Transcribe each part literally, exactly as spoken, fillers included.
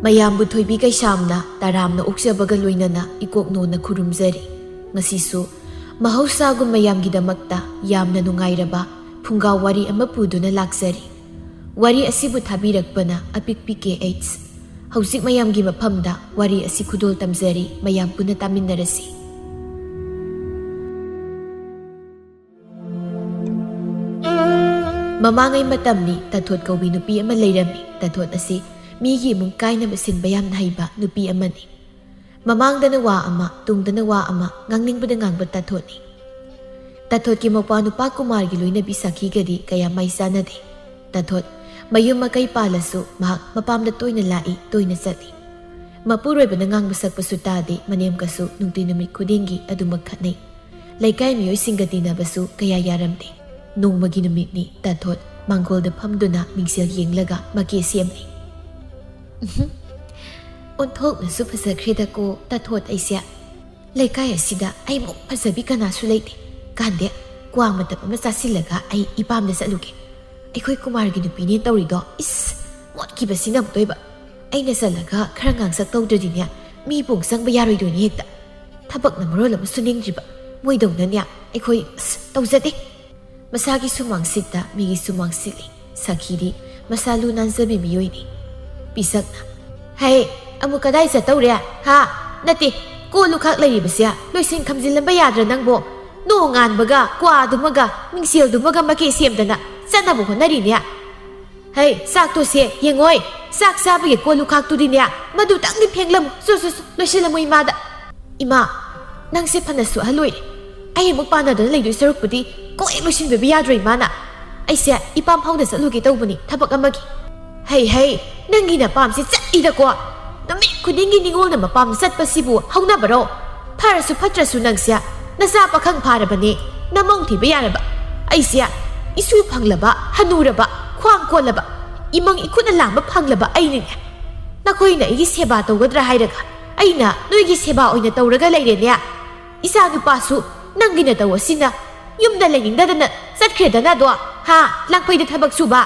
ꯃꯌꯥꯝꯕꯨ ꯊꯣꯏꯕꯤ ꯀꯩꯁꯥꯝꯅ ꯇꯔꯥꯝꯅ ꯑꯣꯛꯆꯕꯒ ꯂꯣꯏꯅꯅ ꯏꯀꯣꯛ ꯅꯣꯟꯅ ꯈꯨꯔꯨꯝꯖꯔꯤ꯫ ꯉꯁꯤꯁꯨ ꯃꯍꯧꯁꯥꯒꯨꯝ ꯃꯌꯥꯝꯒꯤꯗꯃꯛꯇ ꯌꯥꯝꯅ ꯅꯨꯡꯉꯥꯏꯔꯕ ꯐꯨꯡꯒꯥ ꯋꯥꯔꯤ ꯑꯃ ꯄꯨꯗꯨꯅ ꯂꯥꯛꯆꯔꯤ꯫ ꯋꯥꯔꯤ ꯑꯁꯤꯕꯨ ꯊꯥꯕꯤꯔꯛꯄꯅ ꯑꯄꯤꯛꯄꯤ ꯀꯦ ꯑꯩꯆ꯫ ꯍꯧꯖꯤꯛ ꯃꯌꯥꯝꯒꯤ ꯃꯐꯝꯗ ꯋꯥꯔꯤ ꯑꯁꯤ ꯈꯨꯗꯣꯜ ꯇꯝꯖꯔꯤ, ꯃꯌꯥꯝ ꯄꯨꯟꯅ ꯇꯥꯃꯤꯟꯅꯔꯁꯤ꯫ ꯃꯃꯥꯡꯉꯩ ꯃꯇꯝꯅꯤ, ꯇꯥꯊꯣꯠ ꯀꯧꯕꯤ ꯅꯨꯄꯤ ꯑꯃ ꯂꯩꯔꯝꯃꯤ꯫ ꯇꯥꯊꯣꯠ ꯑꯁꯤ ꯃꯤꯒꯤ ꯏꯃꯨꯡ ꯀꯥꯏꯅꯕ ꯁꯤꯟꯕ ꯌꯥꯝꯅ ꯍꯩꯕ ꯅꯨꯄꯤ ꯑꯃꯅꯤ꯫ ꯃꯃꯥꯡꯗꯅ ꯋꯥ ꯑꯃ, ꯇꯨꯡꯗꯅ ꯋꯥ ꯑꯃ, ꯉꯥꯡꯅꯤꯡꯕꯗ ꯉꯥꯡꯕ ꯇꯥꯊꯣꯠꯅꯤ꯫ ꯇꯥꯊꯣꯠꯀꯤ ꯃꯧꯄ꯭ꯋꯥ ꯅꯨꯄꯥ ꯀꯨꯃꯥꯔꯒꯤ ꯂꯣꯏꯅꯕꯤ ꯁꯥꯈꯤꯒꯗꯤ ꯀꯌꯥ ꯃꯥꯏ ꯆꯥꯟꯅꯗꯦ꯫ ꯇꯥꯊꯣꯠ ꯃꯌꯨꯝ ꯃꯀꯩ ꯄꯥꯜꯂꯁꯨ ꯃꯍꯥꯛ ꯃꯄꯥꯝꯗ ꯇꯣꯏꯅ ꯂꯥꯛꯏ, ꯇꯣꯏꯅ ꯆꯠꯂꯤ꯫ ꯃꯄꯨꯔꯣꯏꯕꯅ ꯉꯥꯡꯕ ꯁꯛꯄꯁꯨ ꯇꯥꯗꯦ, ꯃꯅꯦꯝꯒꯁꯨ ꯅꯨꯡꯇꯤ ꯅꯨꯃꯤꯠ ꯈꯨꯗꯤꯡꯒꯤ ꯑꯗꯨꯃꯛ ꯈꯠꯅꯩ꯫ ꯂꯩꯀꯥꯏ ꯃꯤꯑꯣꯏꯁꯤꯡꯒ ꯇꯤꯟꯅꯕꯁꯨ ꯀꯌꯥ ꯌꯥꯔꯝꯗꯦ꯫ ꯅꯣꯡꯃꯒꯤ ꯅꯨꯃꯤꯠꯅꯤ, ꯇꯥꯊꯣꯠ ꯃꯥꯡꯒꯣꯜꯗ ꯐꯝꯗꯨꯅ ꯃꯤꯡꯁꯦꯜ ꯌꯦꯡꯂꯒ ꯃꯀꯦ ꯁꯦꯝꯂꯤ꯫ "ꯎꯝꯍꯨꯝ, ꯑꯣꯟꯊꯣꯛꯅꯁꯨ ꯐꯖꯈ꯭ꯔꯦꯗꯀꯣ ꯇꯥꯊꯣꯠ ꯑꯩꯁꯦ꯫ ꯂꯩꯀꯥꯏ ꯑꯁꯤꯗ ꯑꯩꯃꯨꯛ ꯐꯖꯕꯤ ꯀꯅꯥꯁꯨ ꯂꯩꯇꯦ꯫ ꯀꯥꯟꯗꯦ, ꯀ꯭ꯋꯥ ꯃꯇꯞ ꯑꯃ ꯆꯥꯁꯤꯜꯂꯒ ꯑꯩ ꯏꯄꯥꯝꯗ ꯆꯠꯂꯨꯒꯦ꯫ ꯑꯩꯈꯣꯏ ꯀꯨꯃꯥꯔꯒꯤ ꯅꯨꯄꯤꯅꯦ ꯇꯧꯔꯤꯗꯣ, ꯏꯁ, ꯃꯣꯠꯈꯤꯕꯁꯤ ꯉꯝꯗꯣꯏꯕ꯫ ꯑꯩꯅ ꯆꯠꯂꯒ ꯈꯔ ꯉꯥꯡꯁꯛ ꯇꯧꯗ꯭ꯔꯗꯤꯅꯦ, ꯃꯤ ꯄꯣꯡ ꯆꯪꯕ ꯌꯥꯔꯣꯏꯗꯣꯏꯅꯦ ꯍꯦꯛꯇ꯫ ꯊꯕꯛꯅ ꯃꯔꯣꯜ ꯑꯃ ꯁꯨꯅꯤꯡꯗ꯭ꯔꯤꯕ, ꯃꯣꯏꯗꯧꯅꯅꯦ ꯑꯩꯈꯣꯏ, ꯑꯁ, ꯇꯧꯖꯗꯦ꯫" ꯃꯁꯥꯒꯤ ꯁꯨꯃꯥꯡ ꯁꯤꯠꯇ ꯃꯤꯒꯤ ꯁꯨꯃꯥꯡ ꯁꯤꯠꯂꯤ꯫ ꯁꯥꯈꯤꯗꯤ ꯃꯁꯥ ꯂꯨ ꯅꯥꯟꯖꯕꯤ ꯃꯤꯑꯣꯏꯅꯤ꯫ ꯄꯤꯁꯛꯅ, "ꯍꯩ, ꯑꯃꯨꯛ ꯀꯗꯥꯏ ꯆꯠꯇꯧꯔꯦ? ꯍꯥ? ꯅꯠꯇꯦ, ꯀꯣꯜ ꯂꯨꯈꯥꯛ ꯂꯩꯔꯤꯕꯁꯦ ꯂꯣꯏꯁꯤꯟ ꯈꯝꯖꯤꯜꯂꯝꯕ ꯌꯥꯗ꯭ꯔꯥ ꯅꯪꯕꯣ? ꯅꯣꯡ ꯉꯥꯟꯕꯒ, ꯀ꯭ꯋꯥꯗꯨꯃꯒ, ꯃꯤꯡꯁꯦꯜꯗꯨꯃꯒ ꯃꯀꯦ ꯁꯦꯝꯗꯅ ꯆꯠꯅꯕ ꯍꯣꯠꯅꯔꯤꯅꯦ꯫ ꯍꯩ, ꯆꯥꯛꯇꯣ ꯁꯦ, ꯌꯦꯡꯉꯣꯏ, ꯆꯥꯛ ꯆꯥꯕꯒꯤ ꯀꯣꯜ ꯂꯨꯈꯥꯛꯇꯨꯗꯤꯅꯦ, ꯃꯗꯨꯇꯪꯗꯤ ꯐꯦꯡꯂꯝꯃꯨ꯫ ꯁꯨ, ꯁꯨ, ꯁꯨ, ꯂꯣꯏꯁꯤꯜꯂꯝꯃꯨ ꯏꯃꯥꯗ꯫" "ꯏꯃꯥ, ꯅꯪꯁꯦ ꯐꯅꯁꯨ ꯑꯍꯜ ꯑꯣꯏꯔꯦ꯫ ꯑꯩ ꯑꯃꯨꯛ ꯄꯥꯟꯅꯗꯅ ꯂꯩꯗꯣꯏ ꯁꯔꯨꯛꯄꯨꯗꯤ ꯀꯣꯛ ꯍꯦꯛ ꯂꯣꯏꯁꯤꯟꯕꯤꯕ ꯌꯥꯗ꯭ꯔꯣ ꯏꯃꯥꯅ? ꯑꯩꯁꯦ ꯏꯄꯥꯝ ꯐꯥꯎꯗ ꯆꯠꯂꯨꯒꯦ ꯇꯧꯕꯅꯤ, ꯊꯕꯛ ꯑꯃꯒꯤ꯫" "ꯍꯩ, ꯍꯩ, ꯅꯪꯒꯤ ꯅꯄꯥꯝꯁꯦ ꯆꯠꯂꯤꯗꯀꯣ꯫ ꯅꯨꯃꯤꯠ ꯈꯨꯗꯤꯡꯒꯤ ꯅꯤꯉꯣꯜꯅ ꯃꯄꯥꯝꯗ ꯆꯠꯄꯁꯤꯕꯨ ꯍꯧꯅꯕꯔꯣ? ꯐꯔꯁꯨ ꯐꯠꯇ꯭ꯔꯁꯨ ꯅꯪꯁꯦ ꯅꯆꯥ ꯄꯥꯈꯪ ꯐꯥꯔꯕꯅꯦ, ꯅꯃꯧ ꯊꯤꯕ ꯌꯥꯔꯕ꯫ ꯑꯩꯁꯦ ꯏꯁꯨ ꯐꯪꯂꯕ, ꯍꯅꯨꯔꯕ, ꯈ꯭ꯋꯥꯡ ꯀꯣꯜꯂꯕ, ꯏꯃꯪ ꯏꯈꯨꯠꯅ ꯂꯥꯝꯕ ꯐꯪꯂꯕ ꯑꯩꯅꯤꯅꯦ꯫ ꯅꯈꯣꯏꯅ ꯑꯩꯒꯤ ꯁꯦꯕꯥ ꯇꯧꯒꯗ꯭ꯔꯥ ꯍꯥꯏꯔꯒ ꯑꯩꯅ ꯅꯣꯏꯒꯤ ꯁꯦꯕꯥ ꯑꯣꯏꯅ ꯇꯧꯔꯒ ꯂꯩꯔꯦꯅꯦ꯫ ꯏꯆꯥ ꯅꯨꯄꯥꯁꯨ ꯅꯪꯒꯤ ꯅꯇꯧ ꯑꯁꯤꯅ ꯌꯨꯝꯗ ꯂꯩꯅꯤꯡꯗꯗꯅ ꯆꯠꯈ꯭ꯔꯦꯗꯅꯗꯣ, ꯍꯥ? ꯂꯥꯡꯐꯩꯗ ꯊꯕꯛ ꯁꯨꯕ꯫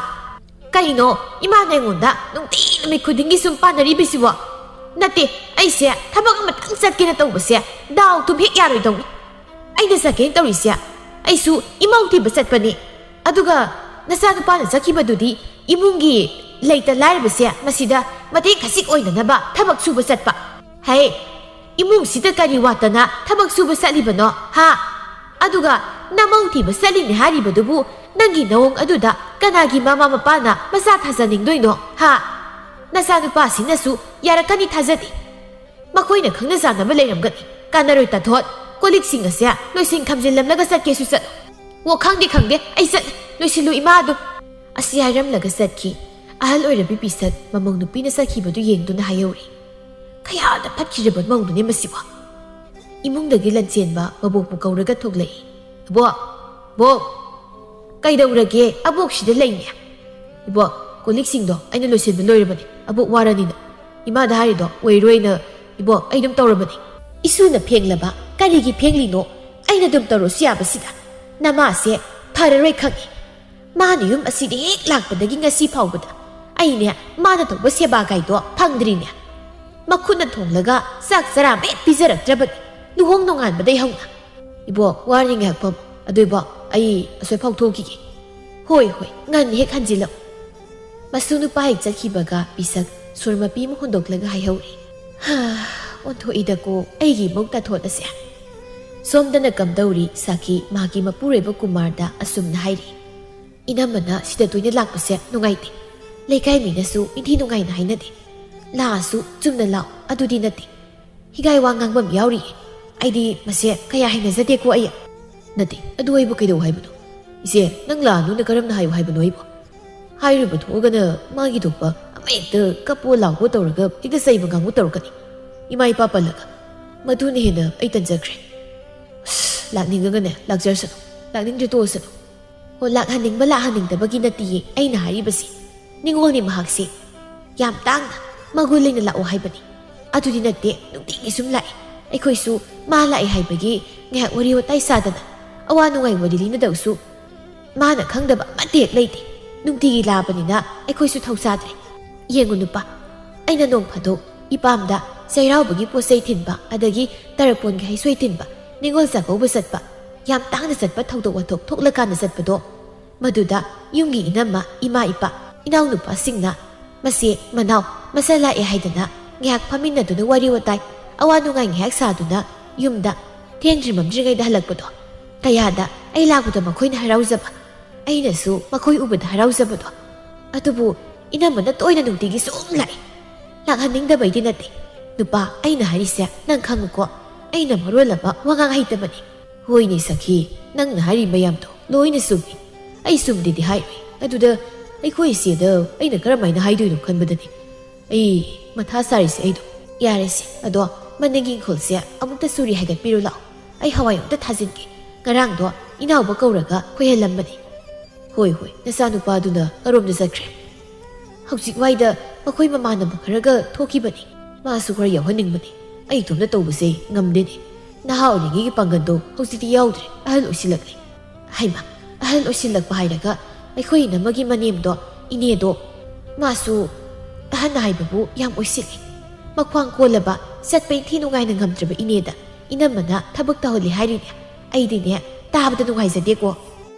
ꯀꯩꯅꯣ ꯏꯃꯥꯅ ꯑꯩꯉꯣꯟꯗ ꯅꯨꯡꯇꯤ ꯅꯨꯃꯤꯠ ꯈꯨꯗꯤꯡꯒꯤ ꯁꯨꯝ ꯄꯥꯟꯅꯔꯤꯕꯁꯤꯕꯣ? ꯅꯠꯇꯦ, ꯑꯩꯁꯦ ꯊꯕꯛ ꯑꯃꯇꯪ ꯆꯠꯀꯦꯅ ꯇꯧꯕꯁꯦ ꯗꯥꯎ ꯊꯨꯝ ꯍꯦꯛ ꯌꯥꯔꯣꯏꯗꯧꯅꯤ꯫ ꯑꯩꯅ ꯆꯠꯀꯦꯅ ꯇꯧꯔꯤꯁꯦ, ꯑꯩꯁꯨ ꯏꯃꯧ ꯊꯤꯕ ꯆꯠꯄꯅꯤ꯫ ꯑꯗꯨꯒ ꯅꯆꯥꯅꯨꯄꯥꯅ ꯆꯠꯈꯤꯕꯗꯨꯗꯤ ꯏꯃꯨꯡꯒꯤ ꯂꯩꯇ ꯂꯥꯏꯔꯕꯁꯦ ꯃꯁꯤꯗ ꯃꯇꯦꯡ ꯈꯖꯤꯛ ꯑꯣꯏꯅꯅꯕ ꯊꯕꯛ ꯁꯨꯕ ꯆꯠꯄ꯫ ꯍꯦ, ꯏꯃꯨꯡꯁꯤꯗ ꯀꯔꯤ ꯋꯥꯠꯇꯅ ꯊꯕꯛ ꯁꯨꯕ ꯆꯠꯂꯤꯕꯅꯣ, ꯍꯥ? ꯑꯗꯨꯒ ꯅꯃꯧ ꯊꯤꯕ ꯆꯠꯂꯤꯅꯦ ꯍꯥꯏꯔꯤꯕꯗꯨꯕꯨ ꯅꯪꯒꯤ ꯅꯑꯣꯡ ꯑꯗꯨꯗ ꯀꯅꯥꯒꯤ ꯃꯃꯥ ꯃꯄꯥꯅ ꯃꯆꯥ ꯊꯥꯖꯅꯤꯡꯗꯣꯏꯅꯣ, ꯍꯥ? ꯅꯆꯥꯅꯨꯄꯥꯁꯤꯡꯅꯁꯨ ꯌꯥꯔꯛꯀꯅꯤ ꯊꯥꯖꯗꯦ꯫ ꯃꯈꯣꯏꯅ ꯈꯪꯅ ꯆꯥꯟꯅꯕ ꯂꯩꯔꯝꯒꯅꯤ꯫ ꯀꯥꯟꯅꯔꯣꯏ ꯇꯥꯊꯣꯠ, ꯀꯣꯜ ꯂꯤꯛꯁꯤꯡ ꯑꯁꯦ ꯂꯣꯏꯁꯤꯟ ꯈꯝꯖꯤꯜꯂꯝꯂꯒ ꯆꯠꯀꯦꯁꯨ ꯆꯠꯂꯣ꯫ ꯑꯣ, ꯈꯪꯗꯦ, ꯈꯪꯗꯦ, ꯑꯩ ꯆꯠꯂꯦ, ꯂꯣꯏꯁꯤꯜꯂꯨ ꯏꯃꯥ ꯑꯗꯨꯝ꯫ ꯑꯁꯤ ꯍꯥꯏꯔꯝꯂꯒ ꯆꯠꯈꯤ꯫ ꯑꯍꯜ ꯑꯣꯏꯔꯕꯤ ꯄꯤꯁꯛ ꯃꯃꯧ ꯅꯨꯄꯤꯅ ꯆꯠꯈꯤꯕꯗꯨ ꯌꯦꯡꯗꯨꯅ ꯍꯥꯏꯍꯧꯔꯤ꯫ ꯀꯌꯥꯗ ꯐꯠꯈꯤꯔꯕ ꯃꯧꯅꯣꯅꯦ ꯃꯁꯤꯕꯣ꯫ ꯏꯃꯨꯡꯗꯒꯤ ꯂꯟꯆꯦꯟꯕ ꯃꯕꯣꯛꯄꯨ ꯀꯧꯔꯒ ꯊꯣꯛꯂꯛꯏ꯫ "ꯑꯕꯣꯛ, ꯕꯣꯛ, ꯀꯩꯗꯧꯔꯒꯦ? ꯑꯕꯣꯛꯁꯤꯗ ꯂꯩꯅꯦ꯫" "ꯏꯕꯣꯛ, ꯀꯣꯜ ꯂꯤꯛꯁꯤꯡꯗꯣ ꯑꯩꯅ ꯂꯣꯏꯁꯤꯟꯕ ꯂꯣꯏꯔꯕꯅꯦ꯫ ꯑꯕꯣꯛ ꯋꯥꯔꯅꯤꯅ ꯏꯃꯥꯗ ꯍꯥꯏꯔꯤꯗꯣ ꯑꯣꯏꯔꯣꯏꯅ, ꯏꯕꯣꯛ, ꯑꯩ ꯑꯗꯨꯝ ꯇꯧꯔꯕꯅꯦ꯫" "ꯏꯁꯨꯅ ꯐꯦꯡꯂꯕ ꯀꯔꯤꯒꯤ ꯐꯦꯡꯂꯤꯅꯣ? ꯑꯩꯅ ꯑꯗꯨꯝ ꯇꯧꯔꯁꯨ ꯌꯥꯕꯁꯤꯗ꯫ ꯅꯃꯥꯁꯦ ꯐꯔꯔꯣꯏ ꯈꯪꯉꯤ꯫ ꯃꯥꯅ ꯌꯨꯝ ꯑꯁꯤꯗ ꯍꯦꯛ ꯂꯥꯛꯄꯗꯒꯤ ꯉꯁꯤ ꯐꯥꯎꯕꯗ ꯑꯩꯅꯦ ꯃꯥꯅ ꯇꯧꯕ ꯁꯦꯕꯥ ꯀꯥꯏꯗꯣ ꯐꯪꯗ꯭ꯔꯤꯅꯦ꯫ ꯃꯈꯨꯠꯅ ꯊꯣꯡꯂꯒ ꯆꯥꯛ ꯆꯔꯥ ꯑꯃ ꯍꯦꯛ ꯄꯤꯖꯔꯛꯇ꯭ꯔꯕꯅꯤ ꯂꯨꯍꯣꯡ ꯅꯣꯡꯉꯥꯟꯕꯗꯩ ꯍꯧꯅ꯫ ꯏꯕꯣꯛ, ꯋꯥꯔꯤ ꯉꯥꯏꯍꯥꯛ ꯐꯝ꯫ ꯑꯗꯨ ꯏꯕꯣꯛ, ꯑꯩ ꯑꯁꯣꯏ ꯐꯥꯎꯊꯣꯛꯈꯤꯒꯦ꯫" "ꯍꯣꯏ, ꯍꯣꯏ, ꯉꯟꯅ ꯍꯦꯛ ꯍꯟꯖꯤꯜꯂꯛꯎ꯫" ꯃꯁꯨ ꯅꯨꯄꯥ ꯍꯦꯛ ꯆꯠꯈꯤꯕꯒ ꯄꯤꯁꯛ ꯁꯣꯔ ꯃꯄꯤ ꯑꯃ ꯍꯣꯟꯗꯣꯛꯂꯒ ꯍꯥꯏꯍꯧꯔꯤ꯫ "ꯍꯥ, ꯑꯣꯟꯊꯣꯛꯏꯗꯀꯣ ꯑꯩꯒꯤ ꯏꯃꯧ ꯇꯥꯊꯣꯠ ꯑꯁꯦ꯫" ꯁꯣꯝꯗꯅ ꯀꯝꯗꯧꯔꯤ ꯁꯥꯈꯤ ꯃꯍꯥꯛꯀꯤ ꯃꯄꯨꯔꯣꯏꯕ ꯀꯨꯃꯥꯔꯗ ꯑꯁꯨꯝꯅ ꯍꯥꯏꯔꯤ꯫ "ꯏꯅꯝꯃꯅ ꯁꯤꯗ ꯇꯣꯏꯅ ꯂꯥꯛꯄꯁꯦ ꯅꯨꯡꯉꯥꯏꯇꯦ꯫ ꯂꯩꯀꯥꯏ ꯃꯤꯅꯁꯨ ꯅꯤꯡꯊꯤ ꯅꯨꯡꯉꯥꯏꯅ ꯍꯥꯏꯅꯗꯦ꯫ ꯂꯥꯛꯑꯁꯨ ꯆꯨꯝꯅ ꯂꯥꯛꯑꯣ, ꯑꯗꯨꯗꯤ ꯅꯠꯇꯦ꯫ ꯍꯤꯒꯥꯏ ꯋꯥ ꯉꯥꯡꯕꯝ ꯌꯥꯎꯔꯤꯌꯦ꯫ ꯑꯩꯗꯤ ꯃꯁꯦ ꯀꯌꯥ ꯍꯩꯅꯖꯗꯦꯀꯣ ꯑꯩ꯫" "ꯅꯠꯇꯦ, ꯑꯗꯨ ꯑꯩꯕꯨ ꯀꯩꯗꯧ ꯍꯥꯏꯕꯅꯣ? ꯏꯆꯦ, ꯅꯪ ꯂꯥꯛꯑꯅꯨꯅ ꯀꯔꯝꯅ ꯍꯥꯏꯌꯨ ꯍꯥꯏꯕꯅꯣ ꯑꯩꯕꯨ? ꯍꯥꯏꯔꯨꯕ ꯊꯣꯛꯑꯒꯅ ꯃꯥꯒꯤ ꯊꯣꯛꯄ ꯑꯃ ꯍꯦꯛꯇ ꯀꯞꯄꯣ ꯂꯥꯎꯕꯣ ꯇꯧꯔꯒ ꯍꯦꯛꯇ ꯆꯩꯕ ꯉꯥꯡꯕ ꯇꯧꯔꯛꯀꯅꯤ꯫ ꯏꯃꯥ ꯏꯄꯥ ꯄꯜꯂꯒ꯫ ꯃꯗꯨꯅ ꯍꯦꯟꯅ ꯑꯩ ꯇꯟꯖꯈ꯭ꯔꯦ꯫ ꯑꯁ, ꯂꯥꯛꯅꯤꯡꯉꯒꯅꯦ ꯂꯥꯛꯆꯔꯁꯅꯨ, ꯂꯥꯛꯅꯤꯡꯗ꯭ꯔꯦ ꯇꯣꯛꯑꯁꯅꯨ꯫" "ꯍꯣ, ꯂꯥꯛꯍꯟꯅꯤꯡꯕ ꯂꯥꯛꯍꯟꯅꯤꯡꯗꯕꯒꯤ ꯅꯠꯇꯤꯌꯦ ꯑꯩꯅ ꯍꯥꯏꯔꯤꯕꯁꯤ꯫ ꯅꯤꯉꯣꯜꯅꯤ ꯃꯍꯥꯛꯁꯤ꯫ ꯌꯥꯝ ꯇꯥꯡꯅ ꯃꯒꯨꯟ ꯂꯩꯅ ꯂꯥꯛꯑꯣ ꯍꯥꯏꯕꯅꯤ꯫ ꯑꯗꯨꯗꯤ ꯅꯠꯇꯦ, ꯅꯨꯡꯇꯤꯒꯤ ꯁꯨꯝ ꯂꯥꯛꯏ꯫ ꯑꯩꯈꯣꯏꯁꯨ ꯃꯥ ꯂꯥꯛꯏ ꯍꯥꯏꯕꯒꯤ ꯉꯥꯏꯍꯥꯛ ꯋꯥꯔꯤ ꯋꯥꯇꯥꯏ ꯁꯥꯗꯅ ꯑꯋꯥ ꯅꯨꯡꯉꯥꯏ ꯋꯥꯔꯤ ꯂꯤꯅꯗꯧꯁꯨ ꯃꯥꯅ ꯈꯪꯗꯕ ꯑꯃꯠꯇ ꯍꯦꯛ ꯂꯩꯇꯦ꯫ ꯅꯨꯡꯇꯤꯒꯤ ꯂꯥꯕꯅꯤꯅ ꯑꯩꯈꯣꯏꯁꯨ ꯊꯧꯁꯥꯗ꯭ꯔꯦ꯫ ꯌꯦꯡꯉꯨ ꯅꯨꯄꯥ, ꯑꯩꯅ ꯅꯣꯡ ꯐꯥꯗꯣꯛ ꯏꯄꯥꯝꯗ ꯆꯩꯔꯥꯎꯕꯒꯤ ꯄꯣꯠ ꯆꯩ ꯊꯤꯟꯕ, ꯑꯗꯒꯤ ꯇꯔꯄꯣꯟꯒꯤ ꯍꯩꯁꯣꯏ ꯊꯤꯟꯕ, ꯅꯤꯉꯣꯜ ꯆꯥꯛꯀꯧꯕ ꯆꯠꯄ, ꯌꯥꯝ ꯇꯥꯡꯅ ꯆꯠꯄ ꯊꯧꯗꯣꯛ ꯋꯥꯊꯣꯛ ꯊꯣꯛꯂꯀꯥꯟꯗ ꯆꯠꯄꯗꯣ, ꯃꯗꯨꯗ ꯌꯨꯝꯒꯤ ꯏꯅꯝꯃ, ꯏꯃꯥ ꯏꯄꯥ, ꯏꯅꯥꯎꯅꯨꯄꯥꯁꯤꯡꯅ ꯃꯆꯦ ꯃꯅꯥꯎ ꯃꯆꯜ ꯂꯥꯛꯑꯦ ꯍꯥꯏꯗꯅ ꯉꯥꯏꯍꯥꯛ ꯐꯝꯃꯤꯟꯅꯗꯨꯅ ꯋꯥꯔꯤ ꯋꯥꯇꯥꯏ, ꯑꯋꯥ ꯅꯨꯡꯉꯥꯏ ꯉꯥꯏꯍꯥꯛ ꯁꯥꯗꯨꯅ ꯌꯨꯝꯗ ꯊꯦꯡꯗ꯭ꯔꯤ ꯃꯝꯗ꯭ꯔꯤꯉꯩꯗ ꯍꯜꯂꯛꯄꯗꯣ, ꯀꯌꯥꯗ ꯑꯩ ꯂꯥꯛꯄꯗ ꯃꯈꯣꯏꯅ ꯍꯔꯥꯎꯖꯕ, ꯑꯩꯅꯁꯨ ꯃꯈꯣꯏ ꯎꯕꯗ ꯍꯔꯥꯎꯖꯕꯗꯣ꯫ ꯑꯗꯨꯕꯨ ꯏꯅꯝꯃꯅ ꯇꯣꯏꯅ ꯅꯨꯡꯇꯤꯒꯤ ꯁꯨꯝ ꯂꯥꯛꯏ꯫ ꯂꯥꯛꯍꯟꯅꯤꯡꯗꯕꯩꯗꯤ ꯅꯠꯇꯦ꯫ ꯅꯨꯄꯥ, ꯑꯩꯅ ꯍꯥꯏꯔꯤꯁꯦ ꯅꯪ ꯈꯪꯉꯨꯀꯣ, ꯑꯩꯅ ꯃꯔꯣꯜ ꯑꯃ ꯋꯥꯉꯥꯡ ꯍꯩꯇꯕꯅꯤ꯫ ꯍꯣꯏꯅꯦ ꯁꯈꯤ, ꯅꯪꯅ ꯍꯥꯏꯔꯤ ꯃꯌꯥꯝꯗꯣ ꯂꯣꯏꯅ ꯆꯨꯝꯃꯤ꯫ ꯑꯩ ꯆꯨꯝꯗꯦꯗꯤ ꯍꯥꯏꯔꯣꯏ꯫ ꯑꯗꯨꯗ ꯑꯩꯈꯣꯏ ꯏꯆꯦꯗ ꯑꯩꯅ ꯀꯔꯝꯍꯥꯏꯅ ꯍꯥꯏꯗꯣꯏꯅꯣ ꯈꯟꯕꯗꯅꯤ ꯑꯩ ꯃꯊꯥ ꯁꯥꯔꯤꯁꯦ ꯑꯩꯗꯣ꯫ ꯌꯥꯔꯦꯁꯦ, ꯑꯗꯣ ꯃꯅꯤꯡꯒꯤ ꯏꯪꯈꯣꯜꯁꯦ ꯑꯃꯨꯛꯇ ꯁꯨꯔꯤ ꯍꯥꯏꯒꯠꯄꯤꯔꯨ ꯂꯥꯛꯑꯣ꯫ ꯑꯩ ꯍꯋꯥꯏ ꯑꯃꯨꯛꯇ ꯊꯥꯖꯤꯟꯒꯦ꯫ ꯉꯔꯥꯡꯗꯣ ꯏꯅꯥꯎꯕ ꯀꯧꯔꯒ ꯈꯣꯏꯍꯜꯂꯝꯕꯅꯤ꯫ ꯍꯣꯏ, ꯍꯣꯏ, ꯅꯆꯥꯅꯨꯄꯥꯗꯨꯅ ꯀꯔꯣꯝꯗ ꯆꯠꯈ꯭ꯔꯦ? ꯍꯧꯖꯤꯛ ꯋꯥꯏꯗ ꯃꯈꯣꯏ ꯃꯃꯥꯟꯅꯕ ꯈꯔꯒ ꯊꯣꯛꯈꯤꯕꯅꯤ꯫ ꯃꯥꯁꯨ ꯈꯔ ꯌꯥꯎꯍꯟꯅꯤꯡꯕꯅꯤ꯫ ꯑꯩ ꯏꯇꯣꯝꯇ ꯇꯧꯕꯁꯦ ꯉꯝꯗꯦꯅꯦ꯫ ꯅꯍꯥ ꯑꯣꯏꯔꯤꯉꯩꯒꯤ ꯄꯥꯡꯒꯜꯗꯣ ꯍꯧꯖꯤꯛꯇꯤ ꯌꯥꯎꯗ꯭ꯔꯦ, ꯑꯍꯜ ꯑꯣꯏꯁꯤꯜꯂꯛꯂꯦ꯫ ꯍꯩꯃ, ꯑꯍꯜ ꯑꯣꯏꯁꯤꯜꯂꯛꯄ ꯍꯥꯏꯔꯒ ꯑꯩꯈꯣꯏ ꯏꯅꯝꯃꯒꯤ ꯃꯅꯦꯝꯗꯣ, ꯏꯅꯦꯗꯣ, ꯃꯥꯁꯨ ꯑꯍꯟ ꯍꯥꯏꯕꯕꯨ ꯌꯥꯝ ꯑꯣꯏꯁꯤꯜꯂꯦ꯫ ꯃꯈ꯭ꯋꯥꯡ ꯀꯣꯜꯂꯕ, ꯆꯠꯄ ꯏꯟꯊꯤ ꯅꯨꯡꯉꯥꯏꯅ ꯉꯝꯗ꯭ꯔꯕ ꯏꯅꯦꯗ ꯏꯅꯝꯃꯅ ꯊꯕꯛ ꯇꯧꯍꯜꯂꯤ ꯍꯥꯏꯔꯤꯅꯦ꯫ ꯑꯩꯗꯤꯅꯦ, ꯇꯥꯕꯗ ꯅꯨꯡꯉꯥꯏꯖꯗꯦꯀꯣ꯫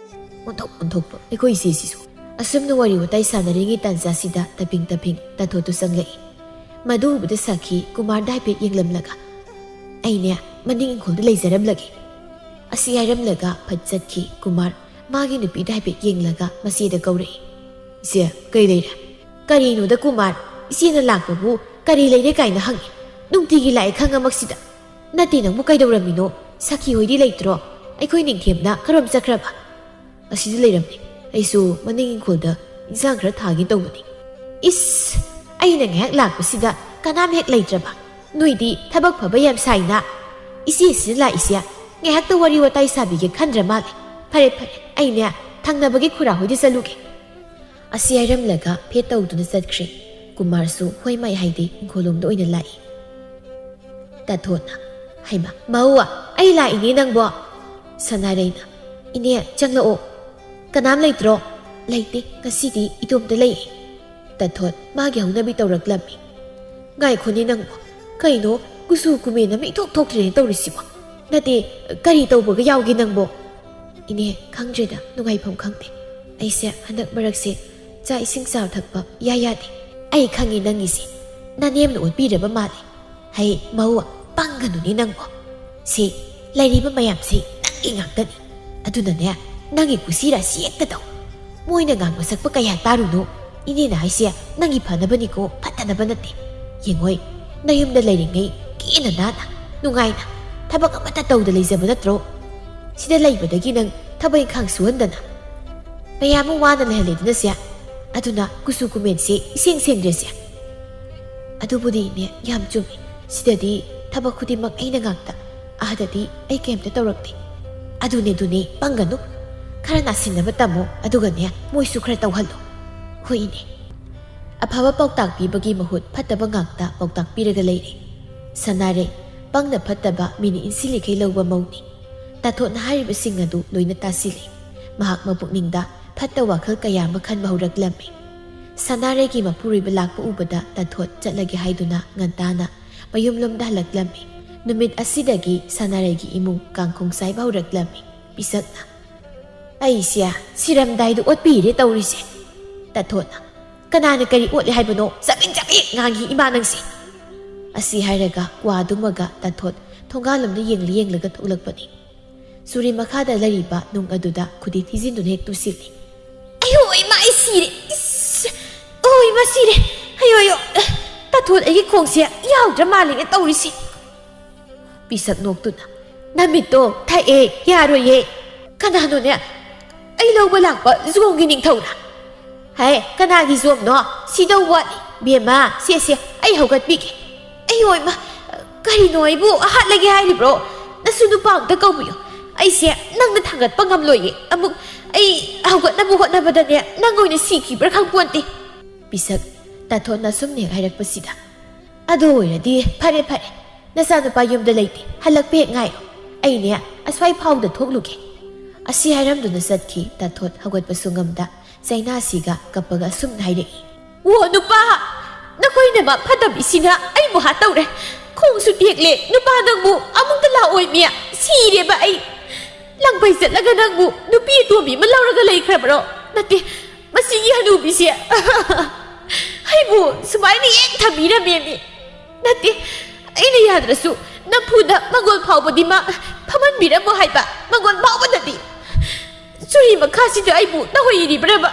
ꯑꯣꯟꯊꯣꯛ ꯑꯣꯟꯊꯣꯛꯄ ꯑꯩꯈꯣꯏ ꯏꯆꯦꯁꯤꯁꯨ꯫ ꯑꯁꯨꯝꯅ ꯋꯥꯔꯤ ꯋꯥꯇꯥꯏ ꯁꯥꯟꯅꯔꯤꯉꯩ ꯇꯥꯟꯖꯥꯁꯤꯗ ꯇꯞꯄꯤꯡ ꯇꯞꯄꯤꯡ ꯇꯥꯊꯣꯠꯇꯨ ꯆꯪꯂꯛꯏ꯫ ꯃꯗꯨ ꯎꯕꯗ ꯁꯥꯈꯤ ꯀꯨꯃꯥꯔꯗ ꯍꯥꯏꯐꯦꯠ ꯌꯦꯡꯂꯝꯂꯒ, "ꯑꯩꯅꯦ, ꯃꯅꯤꯡ ꯏꯪꯈꯣꯜꯗ ꯂꯩꯖꯔꯝꯂꯒꯦ꯫ ꯑꯁꯤ ꯍꯥꯏꯔꯝꯂꯒ ꯐꯠ ꯆꯠꯈꯤ ꯀꯨꯃꯥꯔ꯫ ꯃꯥꯒꯤ ꯅꯨꯄꯤꯗ ꯍꯥꯏꯐꯦꯠ ꯌꯦꯡꯂꯒ ꯃꯆꯦꯗ ꯀꯧꯔꯛꯏ, "ꯏꯆꯦ, ꯀꯩ ꯂꯩꯔꯦ?" "ꯀꯔꯤꯅꯣꯗ ꯀꯨꯃꯥꯔ? ꯏꯆꯦꯅ ꯂꯥꯛꯄꯕꯨ ꯀꯔꯤ ꯂꯩꯔꯦ ꯀꯥꯏꯅ ꯍꯪꯉꯤ? ꯅꯨꯡꯇꯤꯒꯤ ꯂꯥꯛꯑꯦ ꯈꯪꯉꯃꯛꯁꯤꯗ꯫ ꯅꯠꯇꯦ, ꯅꯪꯕꯨ ꯀꯩꯗꯧꯔꯝꯃꯤꯅꯣ? ꯁꯈꯤ ꯍꯣꯏꯗꯤ ꯂꯩꯇ꯭ꯔꯣ? ꯑꯩꯈꯣꯏ ꯅꯤꯡꯊꯦꯝꯅ ꯀꯔꯣꯝ ꯆꯠꯈ꯭ꯔꯕ?" "ꯑꯁꯤꯗ ꯂꯩꯔꯝꯃꯤ꯫ ꯑꯩꯁꯨ ꯃꯅꯤꯡ ꯏꯪꯈꯣꯜꯗ ꯏꯟꯁꯥꯡ ꯈꯔ ꯊꯥꯒꯦ ꯇꯧꯕꯅꯤ꯫" "ꯏꯁ! ꯑꯩꯅ ꯉꯥꯏꯍꯥꯛ ꯂꯥꯛꯄꯁꯤꯗ ꯀꯅꯥꯝ ꯍꯦꯛ ꯂꯩꯇ꯭ꯔꯕ? ꯅꯣꯏꯗꯤ ꯊꯕꯛ ꯐꯕ ꯌꯥꯝ ꯁꯥꯏꯅ꯫ ꯏꯆꯦꯁꯤꯅ ꯂꯥꯛꯏꯁꯦ ꯉꯥꯏꯍꯥꯛꯇ ꯋꯥꯔꯤ ꯋꯥꯇꯥꯏ ꯁꯥꯕꯤꯒꯦ ꯈꯟꯗ꯭ꯔ ꯃꯥꯜꯂꯦ꯫ ꯐꯔꯦ, ꯐꯔꯦ, ꯑꯩꯅꯦ ꯊꯪꯅꯕꯒꯤ ꯈꯨꯔꯥ ꯍꯣꯏꯗ ꯆꯠꯂꯨꯒꯦ꯫" ꯑꯁꯤ ꯍꯥꯏꯔꯝꯂꯒ ꯐꯦꯠ ꯇꯧꯗꯨꯅ ꯆꯠꯈ꯭ꯔꯦ꯫ ꯀꯨꯃꯥꯔꯁꯨ ꯍꯣꯏ ꯃꯥꯏ ꯍꯥꯏꯗꯦ, ꯏꯪꯈꯣꯜꯂꯣꯝꯗ ꯑꯣꯏꯅ ꯂꯥꯛꯏ꯫ ꯇꯥꯊꯣꯠꯅ, "ꯍꯩꯃ, ꯃꯧ, ꯑꯩ ꯂꯥꯛꯏꯅꯦ ꯅꯪꯕꯣ!" ꯁꯅꯥꯔꯩꯅ, "ꯏꯅꯦ, ꯆꯪꯂꯛꯑꯣ꯫ ꯀꯅꯥꯝ ꯂꯩꯇ꯭ꯔꯣ?" "ꯂꯩꯇꯦ, ꯉꯁꯤꯗꯤ ꯏꯇꯣꯝꯇ ꯂꯩ꯫" ꯇꯥꯊꯣꯠ ꯃꯥꯒꯤ ꯍꯧꯅꯕꯤ ꯇꯧꯔꯛꯂꯝꯃꯤ꯫ "ꯉꯥꯏꯈꯣꯅꯦ ꯅꯪꯕꯣ, ꯀꯩꯅꯣ ꯀꯨꯆꯨ ꯀꯨꯃꯦꯟ ꯑꯃ ꯏꯊꯣꯛ ꯊꯣꯛꯇ꯭ꯔꯦꯅꯦ ꯇꯧꯔꯤꯁꯤꯕꯣ? ꯅꯠꯇꯦ, ꯀꯔꯤ ꯇꯧꯕꯒ ꯌꯥꯎꯒꯦ ꯅꯪꯕꯣ?" "ꯏꯅꯦ, ꯈꯪꯗ꯭ꯔꯦꯗ, ꯅꯨꯡꯉꯥꯏꯐꯝ ꯈꯪꯗꯦ꯫ ꯑꯩꯁꯦ ꯍꯟꯗꯛ ꯃꯔꯛꯁꯦ ꯆꯥꯛ ꯏꯁꯤꯡ ꯆꯥ ꯊꯛꯄ ꯏꯌꯥ ꯌꯥꯗꯦ꯫" "ꯑꯩ ꯈꯪꯉꯤ ꯅꯪꯒꯤꯁꯦ, ꯅꯅꯦꯝꯅ ꯑꯣꯠꯄꯤꯔꯕ ꯃꯥꯜꯂꯦ꯫ ꯍꯩ ꯃꯧ, ꯄꯪꯒꯅꯨꯅꯦ ꯅꯪꯕꯣ꯫ ꯁꯤ ꯂꯩꯔꯤꯕ ꯃꯌꯥꯝꯁꯤ ꯅꯪꯒꯤ ꯉꯥꯛꯇꯅꯤ꯫ ꯑꯗꯨꯅꯅꯦ, ꯅꯪꯒꯤ ꯀꯨꯁꯤ ꯔꯥꯁꯤ ꯍꯦꯛꯇ ꯇꯧ꯫ ꯃꯣꯏꯅ ꯉꯥꯡꯕ ꯁꯛꯄ ꯀꯌꯥ ꯇꯥꯔꯨꯅꯨ꯫ ꯏꯅꯦꯅ ꯍꯥꯏꯁꯦ ꯅꯪꯒꯤ ꯐꯅꯕꯅꯤꯀꯣ, ꯐꯠꯇꯅꯕ ꯅꯠꯇꯦ꯫ ꯌꯦꯡꯉꯣꯏ, ꯅꯌꯨꯝꯗ ꯂꯩꯔꯤꯉꯩ ꯀꯦꯅ ꯅꯥꯟꯅ, ꯅꯨꯡꯉꯥꯏꯅ, ꯊꯕꯛ ꯑꯃꯠꯇ ꯇꯧꯗ ꯂꯩꯖꯕ ꯅꯠꯇ꯭ꯔꯣ? ꯁꯤꯗ ꯂꯩꯕꯗꯒꯤ ꯅꯪ ꯊꯕꯛ ꯏꯪꯈꯥꯡ ꯁꯨꯍꯟꯗꯅ ꯃꯌꯥꯝ ꯑꯃ ꯋꯥꯅ ꯂꯩꯍꯜꯂꯦꯗꯅ ꯁꯦ꯫ ꯑꯗꯨꯅ ꯀꯨꯆꯨ ꯀꯨꯃꯦꯟꯁꯦ ꯏꯁꯦꯡ ꯁꯦꯡꯗ꯭ꯔꯦ ꯁꯦ꯫ ꯑꯗꯨꯕꯨꯗꯤ ꯏꯅꯦ, ꯌꯥꯝ ꯆꯨꯝꯃꯤ꯫ ꯁꯤꯗꯗꯤ ꯊꯕꯛ ꯈꯨꯗꯤꯡꯃꯛ ꯑꯩꯅ ꯉꯥꯛꯇ꯫ ꯑꯥꯗꯗꯤ ꯑꯩ ꯀꯩꯝꯇ ꯇꯧꯔꯛꯇꯦ꯫" "ꯑꯗꯨꯅꯦ, ꯑꯗꯨꯅꯦ, ꯄꯪꯒꯅꯨ꯫ ꯈꯔ ꯅꯥꯁꯤꯟꯅꯕ ꯇꯝꯃꯣ, ꯑꯗꯨꯒꯅꯦ, ꯃꯣꯏꯁꯨ ꯈꯔ ꯇꯧꯍꯜꯂꯣ꯫" "ꯍꯣꯏ ꯏꯅꯦ꯫" ꯑꯐꯕ ꯄꯥꯎꯇꯥꯛ ꯄꯤꯕꯒꯤ ꯃꯍꯨꯠ ꯐꯠꯇꯕ ꯉꯥꯛꯇ ꯄꯥꯎꯇꯥꯛ ꯄꯤꯔꯒ ꯂꯩꯔꯦ꯫ ꯁꯅꯥꯔꯩ, ꯄꯪꯅ ꯐꯠꯇꯕ ꯃꯤꯅ ꯏꯟꯁꯤꯜꯂꯤꯈꯩ ꯂꯧꯕ ꯃꯧꯅꯤ꯫ ꯇꯥꯊꯣꯠꯅ ꯍꯥꯏꯔꯤꯕꯁꯤꯡ ꯑꯗꯨ ꯂꯣꯏꯅ ꯇꯥꯁꯤꯜꯂꯤ꯫ ꯃꯍꯥꯛ ꯃꯄꯨꯛꯅꯤꯡꯗ ꯐꯠꯇ ꯋꯥꯈꯜ ꯀꯌꯥ ꯑꯃ ꯈꯟꯕ ꯍꯧꯔꯛꯂꯝꯃꯤ꯫ ꯁꯅꯥꯔꯩꯒꯤ ꯃꯄꯨꯔꯣꯏꯕ ꯂꯥꯛꯄ ꯎꯕꯗ ꯇꯥꯊꯣꯠ ꯆꯠꯂꯒꯦ ꯍꯥꯏꯗꯨꯅ ꯉꯟꯇꯥꯅ ꯃꯌꯨꯝꯂꯣꯝꯗ ꯍꯜꯂꯛꯂꯝꯃꯤ꯫ ꯅꯨꯃꯤꯠ ꯑꯁꯤꯗꯒꯤ ꯁꯅꯥꯔꯩꯒꯤ ꯏꯃꯨꯡ ꯀꯥꯡꯈꯣꯡ ꯆꯥꯏꯕ ꯍꯧꯔꯛꯂꯝꯃꯤ꯫ ꯄꯤꯁꯛꯅ, "ꯑꯩꯁꯦ ꯁꯤꯔꯝꯗꯥꯏꯗ ꯑꯣꯠꯄꯤꯔꯦ ꯇꯧꯔꯤꯁꯦ꯫" ꯇꯥꯊꯣꯠꯅ, "ꯀꯅꯥꯅ ꯀꯔꯤ ꯑꯣꯠꯂꯦ ꯍꯥꯏꯕꯅꯣ? ꯆꯕꯦꯡ ꯆꯕꯦꯡ ꯉꯥꯡꯉꯤ ꯏꯃꯥ ꯅꯪꯁꯦ!" ꯑꯁꯤ ꯍꯥꯏꯔꯒ ꯀ꯭ꯋꯥꯗꯨꯃꯒ ꯇꯥꯊꯣꯠ ꯊꯣꯡꯒꯥꯜꯂꯣꯝꯗ ꯌꯦꯡꯂ ꯌꯦꯡꯂꯒ ꯊꯣꯛꯂꯛꯄꯅꯤ꯫ ꯆꯨꯔꯤ ꯃꯈꯥꯗ ꯂꯩꯔꯤꯕ ꯅꯨꯡ ꯑꯗꯨꯗ ꯈꯨꯗꯤ ꯊꯤꯖꯤꯟꯗꯨꯅ ꯍꯦꯛ ꯇꯨꯁꯤꯜꯂꯤ꯫ "ꯑꯌꯣ ꯏꯃꯥ, ꯑꯩ ꯁꯤꯔꯦ! ꯏꯁ! ꯑꯣ ꯏꯃꯥ, ꯁꯤꯔꯦ! ꯑꯌꯣ, ꯑꯌꯣ! ꯇꯥꯊꯣꯠ, ꯑꯩꯒꯤ ꯈꯣꯡꯁꯦ ꯌꯥꯎꯗ꯭ꯔ ꯃꯥꯜꯂꯦꯅꯦ ꯇꯧꯔꯤꯁꯦ!" ꯄꯤꯁꯛ ꯅꯣꯛꯇꯨꯅ, "ꯅꯃꯤꯠꯇꯣ ꯊꯛꯑꯦ, ꯌꯥꯔꯣꯏꯌꯦ꯫ ꯀꯅꯥꯅꯣꯅꯦ ꯑꯩ ꯂꯧꯕ ꯂꯥꯛꯄ ꯖꯣꯝꯒꯤ ꯅꯤꯡꯊꯧꯅ?" "ꯍꯦ, ꯀꯅꯥꯒꯤ ꯖꯣꯝꯅꯣ? ꯁꯤꯗꯧ ꯋꯥꯠꯂꯤ꯫ ꯕꯦꯝꯃ, ꯁꯦ, ꯁꯦ, ꯑꯩ ꯍꯧꯒꯠꯄꯤꯒꯦ꯫" "ꯑꯩ ꯍꯣꯏ, ꯃꯥ, ꯀꯔꯤꯅꯣ ꯑꯩꯕꯨ ꯍꯥꯠꯂꯒꯦ ꯍꯥꯏꯔꯤꯕ꯭ꯔꯣ? ꯅꯁꯨ ꯅꯨꯄꯥ ꯑꯝꯇ ꯀꯧꯕꯤꯌꯨ꯫ ꯑꯩꯁꯦ ꯅꯪꯅ ꯊꯥꯡꯒꯠꯄ ꯉꯝꯂꯣꯏꯌꯦ꯫ ꯑꯃꯨꯛ ꯑꯩ ꯍꯧꯒꯠꯅꯕ ꯍꯣꯠꯅꯕꯗꯅꯦ, ꯅꯪ ꯑꯣꯏꯅ ꯁꯤꯈꯤꯕ꯭ꯔꯥ ꯈꯪꯄꯣꯟꯇꯦ꯫" ꯄꯤꯁꯛ ꯇꯥꯊꯣꯠꯅ ꯁꯨꯝ ꯍꯦꯛ ꯍꯥꯏꯔꯛꯄꯁꯤꯗ, "ꯑꯗꯨ ꯑꯣꯏꯔꯗꯤ ꯐꯔꯦ, ꯐꯔꯦ꯫ ꯅꯆꯥꯅꯨꯄꯥ ꯌꯨꯝꯗ ꯂꯩꯇꯦ꯫ ꯍꯜꯂꯛꯄ ꯍꯦꯛ ꯉꯥꯏꯔꯣ꯫ ꯑꯩꯅꯦ ꯑꯁ꯭ꯋꯥꯏ ꯐꯥꯎꯗ ꯊꯣꯛꯂꯨꯒꯦ꯫" ꯑꯁꯤ ꯍꯥꯏꯔꯝꯗꯨꯅ ꯆꯠꯈꯤ ꯇꯥꯊꯣꯠ ꯍꯧꯒꯠꯄꯁꯨ ꯉꯝꯗ꯫ ꯆꯩꯅꯥꯁꯤꯒ ꯀꯞꯄꯒ ꯑꯁꯨꯝꯅ ꯍꯥꯏꯔꯛꯏ꯫ "ꯑꯣ ꯅꯨꯄꯥ, ꯅꯈꯣꯏ ꯅꯃꯥ ꯐꯠꯇꯕꯤꯁꯤꯅ ꯑꯩꯕꯨ ꯍꯥꯠꯇꯧꯔꯦ꯫ ꯈꯣꯡꯁꯨ ꯇꯦꯛꯂꯦ, ꯅꯨꯄꯥ ꯅꯪꯕꯨ ꯑꯃꯨꯛꯇ ꯂꯥꯛꯑꯣꯏ ꯃꯤ꯫ ꯁꯤꯔꯦꯕ ꯑꯩ꯫ ꯂꯪꯐꯩ ꯆꯠꯂꯒ ꯅꯪꯕꯨ ꯅꯨꯄꯤ ꯑꯇꯣꯝꯕꯤ ꯑꯃ ꯂꯧꯔꯒ ꯂꯩꯈ꯭ꯔꯕ꯭ꯔꯣ? ꯅꯠꯇꯦ, ꯃꯁꯤꯒꯤ ꯍꯅꯨꯕꯤꯁꯦ ꯑꯩꯕꯨ ꯁꯨꯃꯥꯏꯅ ꯍꯦꯛ ꯊꯝꯕꯤꯔꯝꯃꯦ ꯃꯤ꯫ ꯅꯠꯇꯦ, ꯑꯩꯅ ꯌꯥꯗ꯭ꯔꯁꯨ ꯅꯝꯐꯨꯗ ꯃꯪꯒꯣꯜ ꯐꯥꯎꯕꯗꯤ ꯃꯥ ꯐꯝꯍꯟꯕꯤꯔꯝꯃꯣ ꯍꯥꯏꯕ, ꯃꯪꯒꯣꯜ ꯐꯥꯎꯕꯗꯗꯤ꯫ ꯆꯨꯔꯤ ꯃꯈꯥꯁꯤꯗ ꯑꯩꯕꯨ ꯇꯧꯍꯩꯔꯤꯕ꯭ꯔꯕ?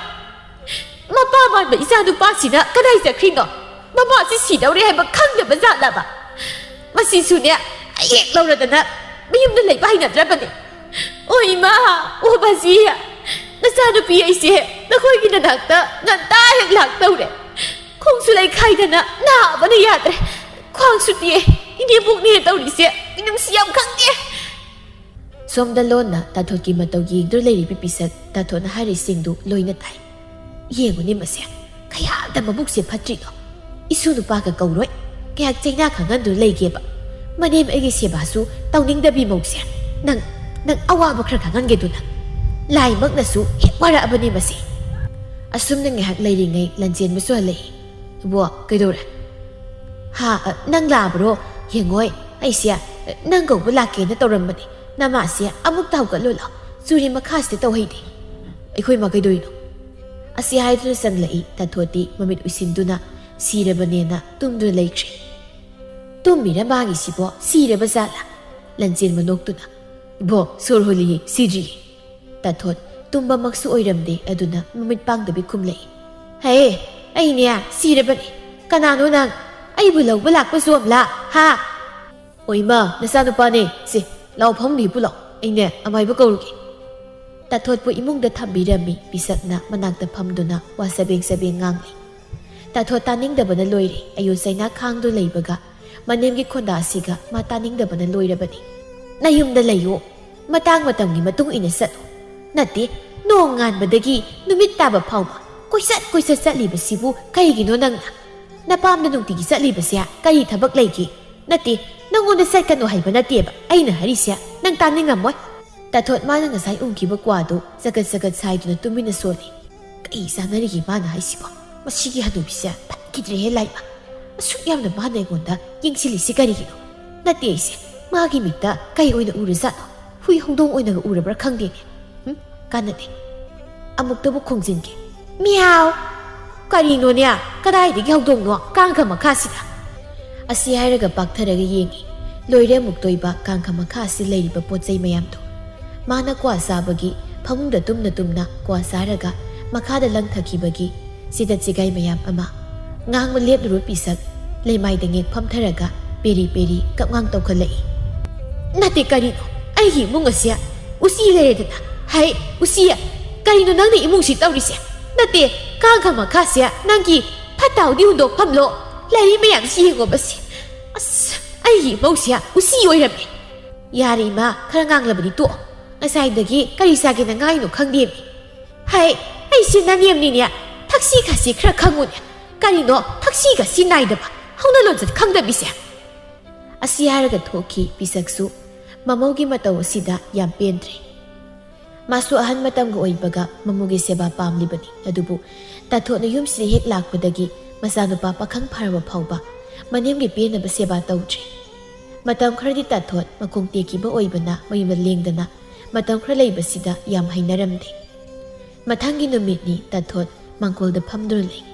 ꯃꯄꯥ ꯃꯥꯟꯕ ꯏꯆꯥ ꯅꯨꯄꯥꯁꯤꯅ ꯀꯗꯥꯏ ꯆꯠꯈ꯭ꯔꯤꯅꯣ? ꯃꯃꯥꯁꯤ ꯁꯤꯗꯧꯔꯦ ꯍꯥꯏꯕ ꯈꯪꯗꯕ ꯖꯥꯠꯂꯕ? ꯃꯁꯤꯁꯨꯅꯦ, ꯑꯩ ꯍꯦꯛ ꯂꯧꯔꯗꯅ ꯃꯌꯨꯝꯗ ꯂꯩꯕ ꯍꯩꯅꯗ꯭ꯔꯕꯅꯦ꯫ ꯑꯣ ꯏꯃꯥ, ꯑꯣ ꯕꯥꯖꯤ, ꯅꯆꯥꯅꯨꯄꯤ ꯑꯩꯁꯦ ꯅꯈꯣꯏꯒꯤ ꯅꯅꯥꯛꯇ ꯉꯟꯇꯥ ꯍꯦꯛ ꯂꯥꯛꯇꯧꯔꯦ꯫ ꯈꯣꯡꯁꯨ ꯂꯩꯈꯥꯏꯗꯅ ꯅꯥꯕꯅ ꯌꯥꯗ꯭ꯔꯦ꯫ ꯈ꯭ꯋꯥꯡꯁꯨ ꯇꯦꯛꯑꯦ꯫ ꯏꯅꯦꯝꯕꯣꯛꯅꯦ ꯇꯧꯔꯤꯁꯦ ꯃꯤꯅꯨꯡꯁꯤ ꯌꯥꯝ ꯈꯪꯗꯦ꯫ ꯁꯣꯝꯗ ꯂꯣꯟꯅ ꯇꯥꯊꯣꯠꯀꯤ ꯃꯇꯧ ꯌꯦꯡꯗꯨꯅ ꯂꯩꯔꯤꯕꯤ ꯄꯤꯁꯛ ꯇꯥꯊꯣꯠꯅ ꯍꯥꯏꯔꯤꯁꯤꯡꯗꯨ ꯂꯣꯏꯅ ꯇꯥꯏ꯫ ꯌꯦꯡꯉꯨꯅꯦ ꯃꯁꯦ, ꯀꯌꯥꯗ ꯃꯕꯨꯛꯁꯦ ꯐꯠꯇ꯭ꯔꯤꯅꯣ꯫ ꯏꯁꯨ ꯅꯨꯄꯥꯒ ꯀꯧꯔꯣꯏ, ꯀꯌꯥ ꯆꯩꯅꯥ ꯈꯪꯍꯟꯗꯨꯅ ꯂꯩꯒꯦꯕ꯫ ꯃꯅꯦꯝ ꯑꯩꯒꯤ ꯁꯦꯕꯥꯁꯨ ꯇꯧꯅꯤꯡꯗꯕꯤ ꯃꯧꯁꯦ꯫ ꯅꯪ, ꯅꯪ ꯑꯋꯥꯕ ꯈꯔ ꯈꯪꯍꯟꯒꯦꯗꯨ ꯅꯪ꯫ ꯂꯥꯏꯃꯛꯅꯁꯨ ꯍꯦꯛ ꯋꯥꯔꯛꯑꯕꯅꯦ ꯃꯁꯦ꯫ ꯑꯁꯨꯝꯅ ꯉꯥꯏꯍꯥꯛ ꯂꯩꯔꯤꯉꯩ ꯂꯟꯖꯦꯟꯕꯁꯨ ꯍꯜꯂꯛꯏ꯫ "ꯏꯕꯣ, ꯀꯩꯗꯧꯔꯦ?" "ꯍꯥ, ꯑ, ꯅꯪ ꯂꯥꯛꯑꯕ꯭ꯔꯣ? ꯌꯦꯡꯉꯣꯏ, ꯑꯩꯁꯦ, ꯑ, ꯅꯪ ꯀꯧꯕ ꯂꯥꯛꯀꯦꯅ ꯇꯧꯔꯝꯕꯅꯦ꯫ ꯅꯃꯥꯁꯦ ꯑꯃꯨꯛꯇ ꯍꯧꯒꯠꯂꯣ ꯂꯥꯎ꯫ ꯆꯨꯔꯤ ꯃꯈꯥꯁꯤꯗ ꯇꯧꯍꯩꯗꯦ꯫ ꯑꯩꯈꯣꯏ ꯃꯥ ꯀꯩꯗꯧꯔꯤꯅꯣ?" ꯑꯁꯤ ꯍꯥꯏꯗꯨꯅ ꯆꯪꯂꯛꯏ ꯇꯥꯊꯣꯠꯇꯤ ꯃꯃꯤꯠ ꯎꯏꯁꯤꯟꯗꯨꯅ ꯁꯤꯔꯕꯅꯦꯅ ꯇꯨꯝꯗꯨꯅ ꯂꯩꯈ꯭ꯔꯦ꯫ "ꯇꯨꯝꯃꯤꯔ ꯃꯥꯒꯤꯁꯤꯕꯣ? ꯁꯤꯔꯕ ꯖꯥꯠꯂꯥ?" ꯂꯟꯖꯦꯟꯕ ꯅꯣꯛꯇꯨꯅ꯫ "ꯏꯕꯣ, ꯁꯣꯔ ꯍꯣꯜꯂꯤꯌꯦ, ꯁꯤꯗ꯭ꯔꯤꯌꯦ꯫" ꯇꯥꯊꯣꯠ ꯇꯨꯝꯕꯃꯛꯁꯨ ꯑꯣꯏꯔꯝꯗꯦ, ꯑꯗꯨꯅ ꯃꯃꯤꯠ ꯄꯥꯡꯗꯕꯤ ꯈꯨꯝꯂꯛꯏ꯫ "ꯍꯦ, ꯑꯩꯅꯦ, ꯁꯤꯔꯕꯅꯤ꯫ ꯀꯅꯥꯅꯣ ꯅꯪ? ꯑꯩꯕꯨ ꯂꯧꯕ ꯂꯥꯛꯄ ꯖꯣꯝꯂꯥ? ꯍꯥ?" "ꯑꯣ ꯏꯃꯥ, ꯅꯆꯥꯅꯨꯄꯥꯅꯦ꯫ ꯁꯦ, ꯂꯥꯎ, ꯐꯃꯨꯡꯗ ꯍꯤꯞꯄꯨ ꯂꯥꯎ꯫ ꯑꯩꯅꯦ, ꯑꯃꯥꯏꯕ ꯀꯧꯔꯨꯒꯦ꯫" ꯇꯥꯊꯣꯠꯄꯨ ꯏꯃꯨꯡꯗ ꯊꯝꯕꯤꯔꯝꯃꯤ, ꯄꯤꯁꯛꯅ ꯃꯅꯥꯛꯇ ꯐꯝꯗꯨꯅ ꯋꯥ ꯆꯕꯦꯡ ꯆꯕꯦꯡ ꯉꯥꯡꯂꯤ꯫ ꯇꯥꯊꯣꯠ ꯇꯥꯅꯤꯡꯗꯕꯅ ꯂꯣꯏꯔꯦ꯫ ꯑꯌꯨ ꯆꯩꯅꯥ ꯈꯥꯡꯗꯨ ꯂꯩꯕꯒ ꯃꯅꯦꯝꯒꯤ ꯈꯣꯟꯗꯥ ꯑꯁꯤꯒ ꯃꯥ ꯇꯥꯅꯤꯡꯗꯕꯅ ꯂꯣꯏꯔꯕꯅꯤ꯫ "ꯅꯌꯨꯝꯗ ꯂꯩꯌꯣ꯫ ꯃꯇꯥꯡ ꯃꯇꯝꯒꯤ ꯃꯇꯨꯡ ꯏꯟꯅ ꯆꯠꯂꯣ꯫ ꯅꯠꯇꯦ, ꯅꯣꯡ ꯉꯥꯟꯕꯗꯒꯤ ꯅꯨꯃꯤꯠ ꯇꯥꯕ ꯐꯥꯎꯕ ꯀꯣꯏꯆꯠ ꯀꯣꯏꯆꯠ ꯆꯠꯂꯤꯕꯁꯤꯕꯨ ꯀꯩꯒꯤꯅꯣ ꯅꯪꯅ? ꯅꯄꯥꯝꯗ ꯅꯨꯡꯇꯤꯒꯤ ꯆꯠꯂꯤꯕꯁꯦ ꯀꯔꯤ ꯊꯕꯛ ꯂꯩꯒꯦ? ꯅꯠꯇꯦ, ꯅꯪꯉꯣꯟꯗ ꯆꯠꯀꯅꯨ ꯍꯥꯏꯕ ꯅꯠꯇꯦꯕ ꯑꯩꯅ ꯍꯥꯏꯔꯤꯁꯦ, ꯅꯪ ꯇꯥꯅꯤꯡꯉꯝꯃꯣꯏ꯫" ꯇꯥꯊꯣꯠ ꯃꯥꯅ ꯉꯁꯥꯏ ꯎꯝꯈꯤꯕ ꯀ꯭ꯋꯥꯗꯨ ꯆꯒꯠ ꯆꯒꯠ ꯁꯥꯏꯗꯨꯅ ꯇꯨꯃꯤꯟꯅ ꯁꯣꯜꯂꯤ꯫ ꯑꯩ ꯆꯥꯟꯅꯔꯤꯒꯦ ꯃꯥꯅ ꯍꯥꯏꯁꯤꯕꯣ? ꯃꯁꯤꯒꯤ ꯍꯅꯨꯕꯤꯁꯦ ꯐꯠꯈꯤꯗ꯭ꯔꯦꯍꯦ ꯂꯥꯏꯃ꯫ ꯑꯁꯨꯛ ꯌꯥꯝꯅ ꯃꯥꯅ ꯑꯩꯉꯣꯟꯗ ꯌꯦꯡꯁꯤꯜꯂꯤꯁꯤ ꯀꯔꯤꯒꯤꯅꯣ? ꯅꯠꯇꯦ ꯑꯩꯁꯦ, ꯃꯥꯒꯤ ꯃꯤꯠꯇ ꯀꯩ ꯑꯣꯏꯅ ꯎꯔꯖꯥꯠꯅꯣ? ꯍꯨꯏ ꯍꯧꯗꯣꯡ ꯑꯣꯏꯅꯒ ꯎꯔꯕ꯭ꯔꯥ ꯈꯪꯗꯦꯅꯦ꯫ ꯍꯨꯝ? ꯀꯥꯟꯅꯗꯦ꯫ ꯑꯃꯨꯛꯇꯕꯨ ꯈꯣꯡꯖꯤꯟꯒꯦ꯫ ꯃꯤꯌꯥꯎ! ꯀꯔꯤꯅꯣꯅꯦ? ꯀꯗꯥꯏꯗꯒꯤ ꯍꯧꯗꯣꯡꯅꯣ? ꯀꯥꯡꯈ ꯃꯈꯥꯁꯤꯗ꯫ ꯑꯁꯤ ꯍꯥꯏꯔꯒ ꯄꯥꯛꯊꯔꯒ ꯌꯦꯡꯉꯤ꯫ ꯂꯣꯏꯔꯦ ꯑꯃꯨꯛꯇꯣꯏꯕ ꯀꯥꯡꯈ ꯃꯈꯥ ꯑꯁꯤ ꯂꯩꯔꯤꯕ ꯄꯣꯠ ꯆꯩ ꯃꯌꯥꯝꯗꯣ꯫ ꯃꯥꯅ ꯀ꯭ꯋꯥ ꯆꯥꯕꯒꯤ ꯐꯃꯨꯡꯗ ꯇꯨꯝꯅ ꯇꯨꯝꯅ ꯀ꯭ꯋꯥ ꯆꯥꯔꯒ ꯃꯈꯥꯗ ꯂꯪꯊꯈꯤꯕꯒꯤ ꯆꯤꯗꯠ ꯆꯤꯒꯥꯏ ꯃꯌꯥꯝ ꯑꯃ꯫ ꯉꯥꯡꯕ ꯂꯦꯞꯂꯨꯔ ꯄꯤꯁꯛ ꯂꯩꯃꯥꯏꯗ ꯉꯦꯛ ꯐꯝꯊꯔꯒ ꯄꯦꯔꯤ ꯄꯦꯔꯤ ꯀꯞꯉꯥꯡ ꯇꯧꯈꯠꯂꯛꯏ꯫ ꯅꯠꯇꯦ, ꯀꯔꯤꯅꯣ? ꯑꯩꯒꯤ ꯏꯃꯨꯡ ꯑꯁꯤ ꯎꯆꯤ ꯂꯩꯔꯦꯗꯅ꯫ ꯍꯩ, ꯎꯆꯤ! ꯀꯔꯤꯅꯣ ꯅꯪꯅ ꯏꯃꯨꯡꯁꯤ ꯇꯧꯔꯤꯁꯦ? ꯅꯠꯇꯦ, ꯀꯥꯡꯈ ꯃꯈꯥꯁꯦ ꯅꯪꯒꯤ ꯐꯠꯇ ꯍꯥꯎꯗꯤ ꯍꯨꯟꯗꯣꯛꯐꯝꯂꯣ? ꯂꯥꯏꯔꯤ ꯃꯌꯥꯝꯁꯤ ꯌꯦꯡꯉꯣꯕ ꯁꯤ꯫ ꯑꯁ, ꯑꯩꯒꯤ ꯏꯃꯧꯁꯦ ꯎꯆꯤ ꯑꯣꯏꯔꯝꯃꯦ꯫ ꯌꯥꯔꯦ ꯏꯃꯥ, ꯈꯔ ꯉꯥꯡꯂꯕꯗꯤ ꯇꯣꯛꯑꯣ꯫ ꯉꯁꯥꯏꯗꯒꯤ ꯀꯔꯤ ꯆꯥꯒꯦꯅ ꯉꯥꯏꯅꯣ ꯈꯪꯗꯦꯃꯤ꯫ ꯍꯩ, ꯑꯩꯁꯦ ꯅꯅꯦꯝꯅꯤꯅꯦ, ꯊꯛꯁꯤ ꯈꯥꯁꯤ ꯈꯔ ꯈꯪꯉꯨꯅꯦ꯫ ꯀꯔꯤꯅꯣ ꯊꯛꯁꯤ ꯈꯥꯁꯤ ꯅꯥꯏꯗꯕ, ꯍꯧꯅ ꯂꯣꯟꯆꯠ ꯈꯪꯗꯕꯤꯁꯦ? ꯑꯁꯤ ꯍꯥꯏꯔꯒ ꯊꯣꯛꯈꯤ ꯄꯤꯁꯛꯁꯨ꯫ ꯃꯃꯧꯒꯤ ꯃꯇꯧ ꯑꯁꯤꯗ ꯌꯥꯝ ꯄꯦꯟꯗ꯭ꯔꯦ꯫ ꯃꯥꯁꯨ ꯑꯍꯟ ꯃꯇꯝꯒ ꯑꯣꯏꯕꯒ ꯃꯃꯧꯒꯤ ꯁꯦꯕꯥ ꯄꯥꯝꯂꯤꯕꯅꯤ꯫ ꯑꯗꯨꯕꯨ ꯇꯥꯊꯣꯠꯅ ꯌꯨꯝꯁꯤꯗ ꯍꯦꯛ ꯂꯥꯛꯄꯗꯒꯤ ꯃꯆꯥꯅꯨꯄꯥ ꯄꯥꯈꯪ ꯐꯔꯕ ꯐꯥꯎꯕ ꯃꯅꯦꯝꯒꯤ ꯄꯦꯟꯅꯕ ꯁꯦꯕꯥ ꯇꯧꯗ꯭ꯔꯦ꯫ ꯃꯇꯝ ꯈꯔꯗꯤ ꯇꯥꯊꯣꯠ ꯃꯈꯣꯡ ꯇꯦꯛꯈꯤꯕ ꯑꯣꯏꯕꯅ ꯃꯌꯨꯝꯗ ꯂꯦꯡꯗꯅ ꯃꯇꯝ ꯈꯔ ꯂꯩꯕꯁꯤꯗ ꯌꯥꯝ ꯍꯩꯅꯔꯝꯗꯦ꯫ ꯃꯊꯪꯒꯤ ꯅꯨꯃꯤꯠꯅꯤ ꯇꯥꯊꯣꯠ ꯃꯥꯡꯒꯣꯜꯗ ꯐꯝꯗꯨꯅ ꯂꯩ꯫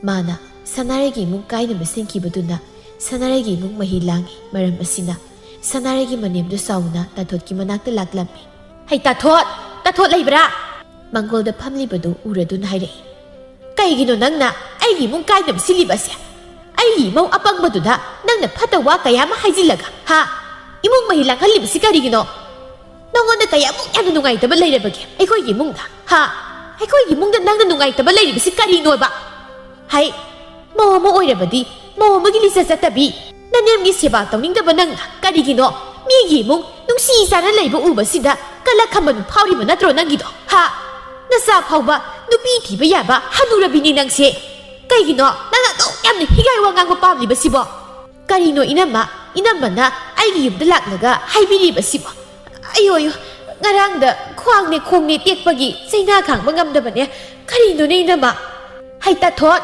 ꯃꯥꯅ ꯁꯅꯥꯔꯩꯒꯤ ꯏꯃꯨꯡ ꯀꯥꯏꯅꯕ ꯁꯤꯟꯈꯤꯕꯗꯨꯅ ꯁꯅꯥꯔꯩꯒꯤ ꯏꯃꯨꯡ ꯃꯍꯤ ꯂꯥꯡꯉꯤ꯫ ꯃꯔꯝ ꯑꯁꯤꯅ ꯁꯅꯥꯔꯩꯒꯤ ꯃꯅꯦꯝꯗꯨ ꯁꯥꯎꯅ ꯇꯥꯊꯣꯠꯀꯤ ꯃꯅꯥꯛꯇ ꯂꯥꯛꯂꯝꯃꯤ꯫ "ꯍꯩ ꯇꯥꯊꯣꯠ! ꯇꯥꯊꯣꯠ ꯂꯩꯕ꯭ꯔꯥ?" ꯃꯥꯡꯒꯣꯜꯗ ꯐꯝꯂꯤꯕꯗꯨ ꯎꯔꯗꯨꯅ ꯍꯥꯏꯔꯛꯏ꯫ "ꯀꯩꯒꯤꯅꯣ ꯅꯪꯅ ꯑꯩꯒꯤ ꯏꯃꯨꯡ ꯀꯥꯏꯅꯕ ꯁꯤꯜꯂꯤꯕ ꯑꯁꯦ? ꯑꯩꯒꯤ ꯏꯃꯧ ꯑꯄꯪꯕꯗꯨꯗ ꯅꯪꯅ ꯐꯠꯇ ꯋꯥ ꯀꯌꯥ ꯑꯃ ꯍꯥꯏꯖꯤꯜꯂꯒ, ꯍꯥ? ꯏꯃꯨꯡ ꯃꯍꯤ ꯂꯥꯡꯍꯜꯂꯤꯕꯁꯤ ꯀꯔꯤꯒꯤꯅꯣ? ꯅꯉꯣꯟꯗ ꯀꯌꯥꯃꯨꯛ ꯌꯥꯝꯅ ꯅꯨꯡꯉꯥꯏꯇꯕ ꯂꯩꯔꯕꯒꯦ ꯑꯩꯈꯣꯏꯒꯤ ꯏꯃꯨꯡꯗ? ꯍꯥ? ꯑꯩꯈꯣꯏꯒꯤ ꯏꯃꯨꯡꯗ ꯅꯪꯅ ꯅꯨꯡꯉꯥꯏꯇꯕ ꯂꯩꯔꯤꯕꯁꯤ ꯀꯔꯤꯅꯣꯕ? ꯍꯩ, ꯃꯧ ꯑꯃ ꯑꯣꯏꯔꯕꯗꯤ ꯃꯧ ꯑꯃꯒꯤ ꯂꯤꯆꯠ ꯆꯠꯇꯕꯤ, ꯅꯅꯦꯝꯒꯤ ꯁꯦꯕꯥ ꯇꯧꯅꯤꯡꯗꯕ ꯅꯪꯅ ꯀꯔꯤꯒꯤꯅꯣ ꯃꯤꯒꯤ ꯏꯃꯨꯡ ꯅꯨꯡꯁꯤ ꯆꯥꯅ ꯂꯩꯕ ꯎꯕꯁꯤꯗ ꯀꯂꯛ ꯈꯝꯕꯟ ꯐꯥꯎꯔꯤꯕ ꯅꯠꯇ꯭ꯔꯣ ꯅꯪꯒꯤꯗꯣ? ꯍꯥ? ꯅꯆꯥ ꯐꯥꯎꯕ ꯅꯨꯄꯤ ꯊꯤꯕ ꯌꯥꯕ ꯍꯅꯨꯔꯕꯤꯅꯤ ꯅꯪꯁꯦ꯫ ꯀꯩꯒꯤꯅꯣ ꯅꯪꯅ ꯑꯗꯨꯛ ꯌꯥꯝꯅ ꯍꯤꯒꯥꯏ ꯋꯥ ꯉꯥꯡꯕ ꯄꯥꯝꯂꯤꯕꯁꯤꯕꯣ?" "ꯀꯔꯤꯅꯣ ꯏꯅꯝꯃ, ꯏꯅꯝꯃꯅ ꯑꯩꯒꯤ ꯌꯨꯝꯗ ꯂꯥꯛꯂꯒ ꯍꯥꯏꯕꯤꯔꯤꯕꯁꯤꯕꯣ? ꯑꯌꯣ ꯑꯌꯣ, ꯉꯔꯥꯡꯗ ꯈ꯭ꯋꯥꯡꯅꯦ ꯈꯣꯡꯅꯦ ꯇꯦꯛꯄꯒꯤ ꯆꯩꯅꯥ ꯈꯥꯡꯕ ꯉꯝꯗꯕꯅꯦ꯫ ꯀꯔꯤꯅꯣꯅꯦ, ꯏꯅꯝꯃ? ꯍꯩ, ꯇꯥꯊꯣꯠ!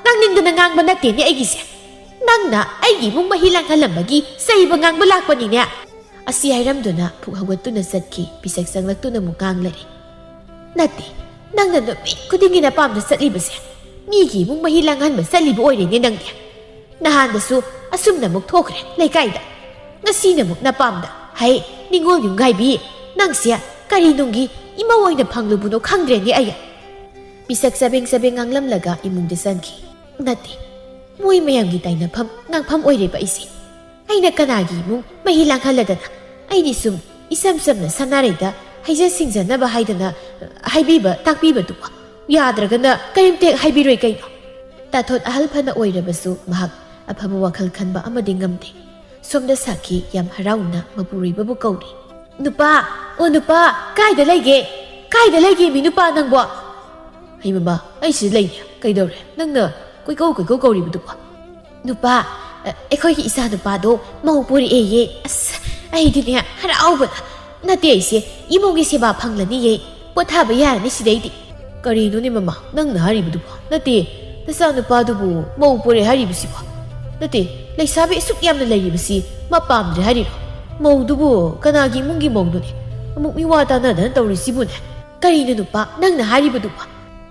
ꯉꯥꯡꯅꯤꯡꯗꯅ ꯉꯥꯡꯕ ꯅꯠꯇꯦꯅꯦ ꯑꯩꯒꯤꯁꯦ꯫ ꯅꯪꯅ ꯑꯩꯒꯤ ꯏꯃꯨꯡ ꯃꯍꯤ ꯂꯥꯡꯍꯜꯂꯝꯕꯒꯤ ꯆꯩꯕ ꯉꯥꯡꯕ ꯂꯥꯛꯄꯅꯤꯅꯦ꯫ ꯑꯁꯤ ꯍꯥꯏꯔꯝꯗꯨꯅ ꯐꯨꯛ ꯍꯧꯒꯠꯇꯨꯅ ꯆꯠꯈꯤ꯫ ꯄꯤꯁꯛ ꯆꯪꯂꯛꯇꯨꯅ ꯑꯃꯨꯛ ꯉꯥꯡꯂꯔꯦ꯫ ꯅꯠꯇꯦ, ꯅꯪꯅ ꯅꯨꯃꯤꯠ ꯈꯨꯗꯤꯡꯒꯤ ꯅꯄꯥꯝꯗ ꯆꯠꯂꯤꯕꯁꯦ ꯃꯤꯒꯤ ꯏꯃꯨꯡ ꯃꯍꯤ ꯂꯥꯡꯍꯟꯕ ꯆꯠꯂꯤꯕ ꯑꯣꯏꯔꯦꯅꯦ ꯅꯪꯗꯤ꯫ ꯅꯍꯥꯟꯗꯁꯨ ꯑꯁꯨꯝꯅ ꯑꯃꯨꯛ ꯊꯣꯛꯈ꯭ꯔꯦ ꯂꯩꯀꯥꯏꯗ꯫ ꯉꯁꯤꯅ ꯑꯃꯨꯛ ꯅꯄꯥꯝꯗ꯫ ꯍꯩ, ꯅꯤꯡꯉꯣꯜ ꯌꯨꯝꯈꯥꯏꯕꯤ, ꯅꯪꯁꯦ ꯀꯔꯤ ꯅꯨꯡꯒꯤ ꯏꯃꯧ ꯑꯣꯏꯅ ꯐꯪꯂꯨꯕꯅꯣ ꯈꯪꯗ꯭ꯔꯦꯅꯦ ꯑꯩ꯫ ꯄꯤꯁꯛ ꯆꯕꯦꯡ ꯆꯕꯦꯡ ꯉꯥꯡꯂꯝꯂꯒ ꯏꯃꯨꯡꯗ ꯆꯪꯈꯤ꯫ ꯅꯠꯇꯦ, ꯃꯣꯏ ꯃꯌꯥꯝꯒꯤ ꯇꯥꯏꯅꯐꯝ ꯉꯥꯡꯐꯝ ꯑꯣꯏꯔꯦꯕ ꯑꯩꯁꯦ꯫ ꯑꯩꯅ ꯀꯅꯥꯒꯤ ꯏꯃꯨꯡ ꯃꯍꯤ ꯂꯥꯡꯍꯜꯂꯗꯅ? ꯑꯩꯗꯤ ꯁꯨꯝ ꯏꯆꯝ ꯆꯝꯅ ꯁꯅꯥꯔꯩꯗ ꯍꯩꯖ ꯁꯤꯡꯖꯅꯕ ꯍꯥꯏꯗꯅ ꯍꯥꯏꯕꯤꯕ ꯇꯥꯛꯄꯤꯕꯗꯨꯕꯨ ꯌꯥꯗ꯭ꯔꯒꯅ ꯀꯔꯤꯝꯇ ꯍꯦꯛ ꯍꯥꯏꯕꯤꯔꯣꯏ ꯀꯩꯅꯣ? ꯇꯥꯊꯣꯠ ꯑꯍꯜ ꯐꯅ ꯑꯣꯏꯔꯕꯁꯨ ꯃꯍꯥꯛ ꯑꯐꯕ ꯋꯥꯈꯜ ꯈꯟꯕ ꯑꯃꯗꯤ ꯉꯝꯗꯦ꯫ ꯁꯣꯝꯗ ꯁꯥꯈꯤ ꯌꯥꯝ ꯍꯔꯥꯎꯅ ꯃꯄꯨꯔꯣꯏꯕꯕꯨ ꯀꯧꯔꯤ꯫ "ꯅꯨꯄꯥ, ꯑꯣ ꯅꯨꯄꯥ, ꯀꯥꯏꯗ ꯂꯩꯒꯦ? ꯀꯥꯏꯗ ꯂꯩꯒꯦ ꯃꯤ ꯅꯨꯄꯥ ꯅꯪꯕꯣ?" "ꯍꯩ ꯃꯃꯥ, ꯑꯩ ꯁꯤꯗ ꯂꯩꯅꯦ꯫ ꯀꯩꯗꯧꯔꯦ? ꯅꯪꯅ ꯀꯣꯏꯀꯧ ꯀꯣꯏꯀꯧ ꯀꯧꯔꯤꯕꯗꯨꯕꯣ?" "ꯅꯨꯄꯥ, ꯑ, ꯑꯩꯈꯣꯏꯒꯤ ꯏꯆꯥ ꯅꯨꯄꯥꯗꯣ ꯃꯧ ꯄꯨꯔꯛꯑꯦꯌꯦ꯫ ꯑꯁ, ꯑꯩꯗꯤꯅꯦ ꯍꯔꯥꯎꯕꯗ꯫ ꯅꯠꯇꯦ ꯑꯩꯁꯦ, ꯏꯃꯧꯒꯤ ꯁꯦꯕꯥ ꯐꯪꯂꯅꯤꯌꯦ꯫ ꯄꯣꯊꯥꯕ ꯌꯥꯔꯅꯤ ꯁꯤꯗꯩꯗꯤ꯫" "ꯀꯔꯤꯅꯣꯅꯦ ꯃꯃꯥ, ꯅꯪꯅ ꯍꯥꯏꯔꯤꯕꯗꯨꯕꯣ? ꯅꯠꯇꯦ, ꯅꯆꯥꯅꯨꯄꯥꯗꯨꯕꯨ ꯃꯧ ꯄꯨꯔꯛꯑꯦ ꯍꯥꯏꯔꯤꯕꯁꯤꯕꯣ? ꯅꯠꯇꯦ, ꯂꯩꯁꯥꯕꯤ ꯑꯁꯨꯛ ꯌꯥꯝꯅ ꯂꯩꯔꯤꯕꯁꯤ ꯃꯥ ꯄꯥꯝꯗ꯭ꯔꯦ ꯍꯥꯏꯔꯤꯔꯣ? ꯃꯧꯗꯨꯕꯨ ꯀꯅꯥꯒꯤ ꯏꯃꯨꯡꯒꯤ ꯃꯧꯅꯣꯅꯦ? ꯑꯃꯨꯛ ꯃꯤꯋꯥ ꯇꯥꯅꯗꯅ ꯇꯧꯔꯤꯁꯤꯕꯨꯅꯦ?" "ꯀꯔꯤꯅꯣ ꯅꯨꯄꯥ ꯅꯪꯅ ꯍꯥꯏꯔꯤꯕꯗꯨꯕꯣ?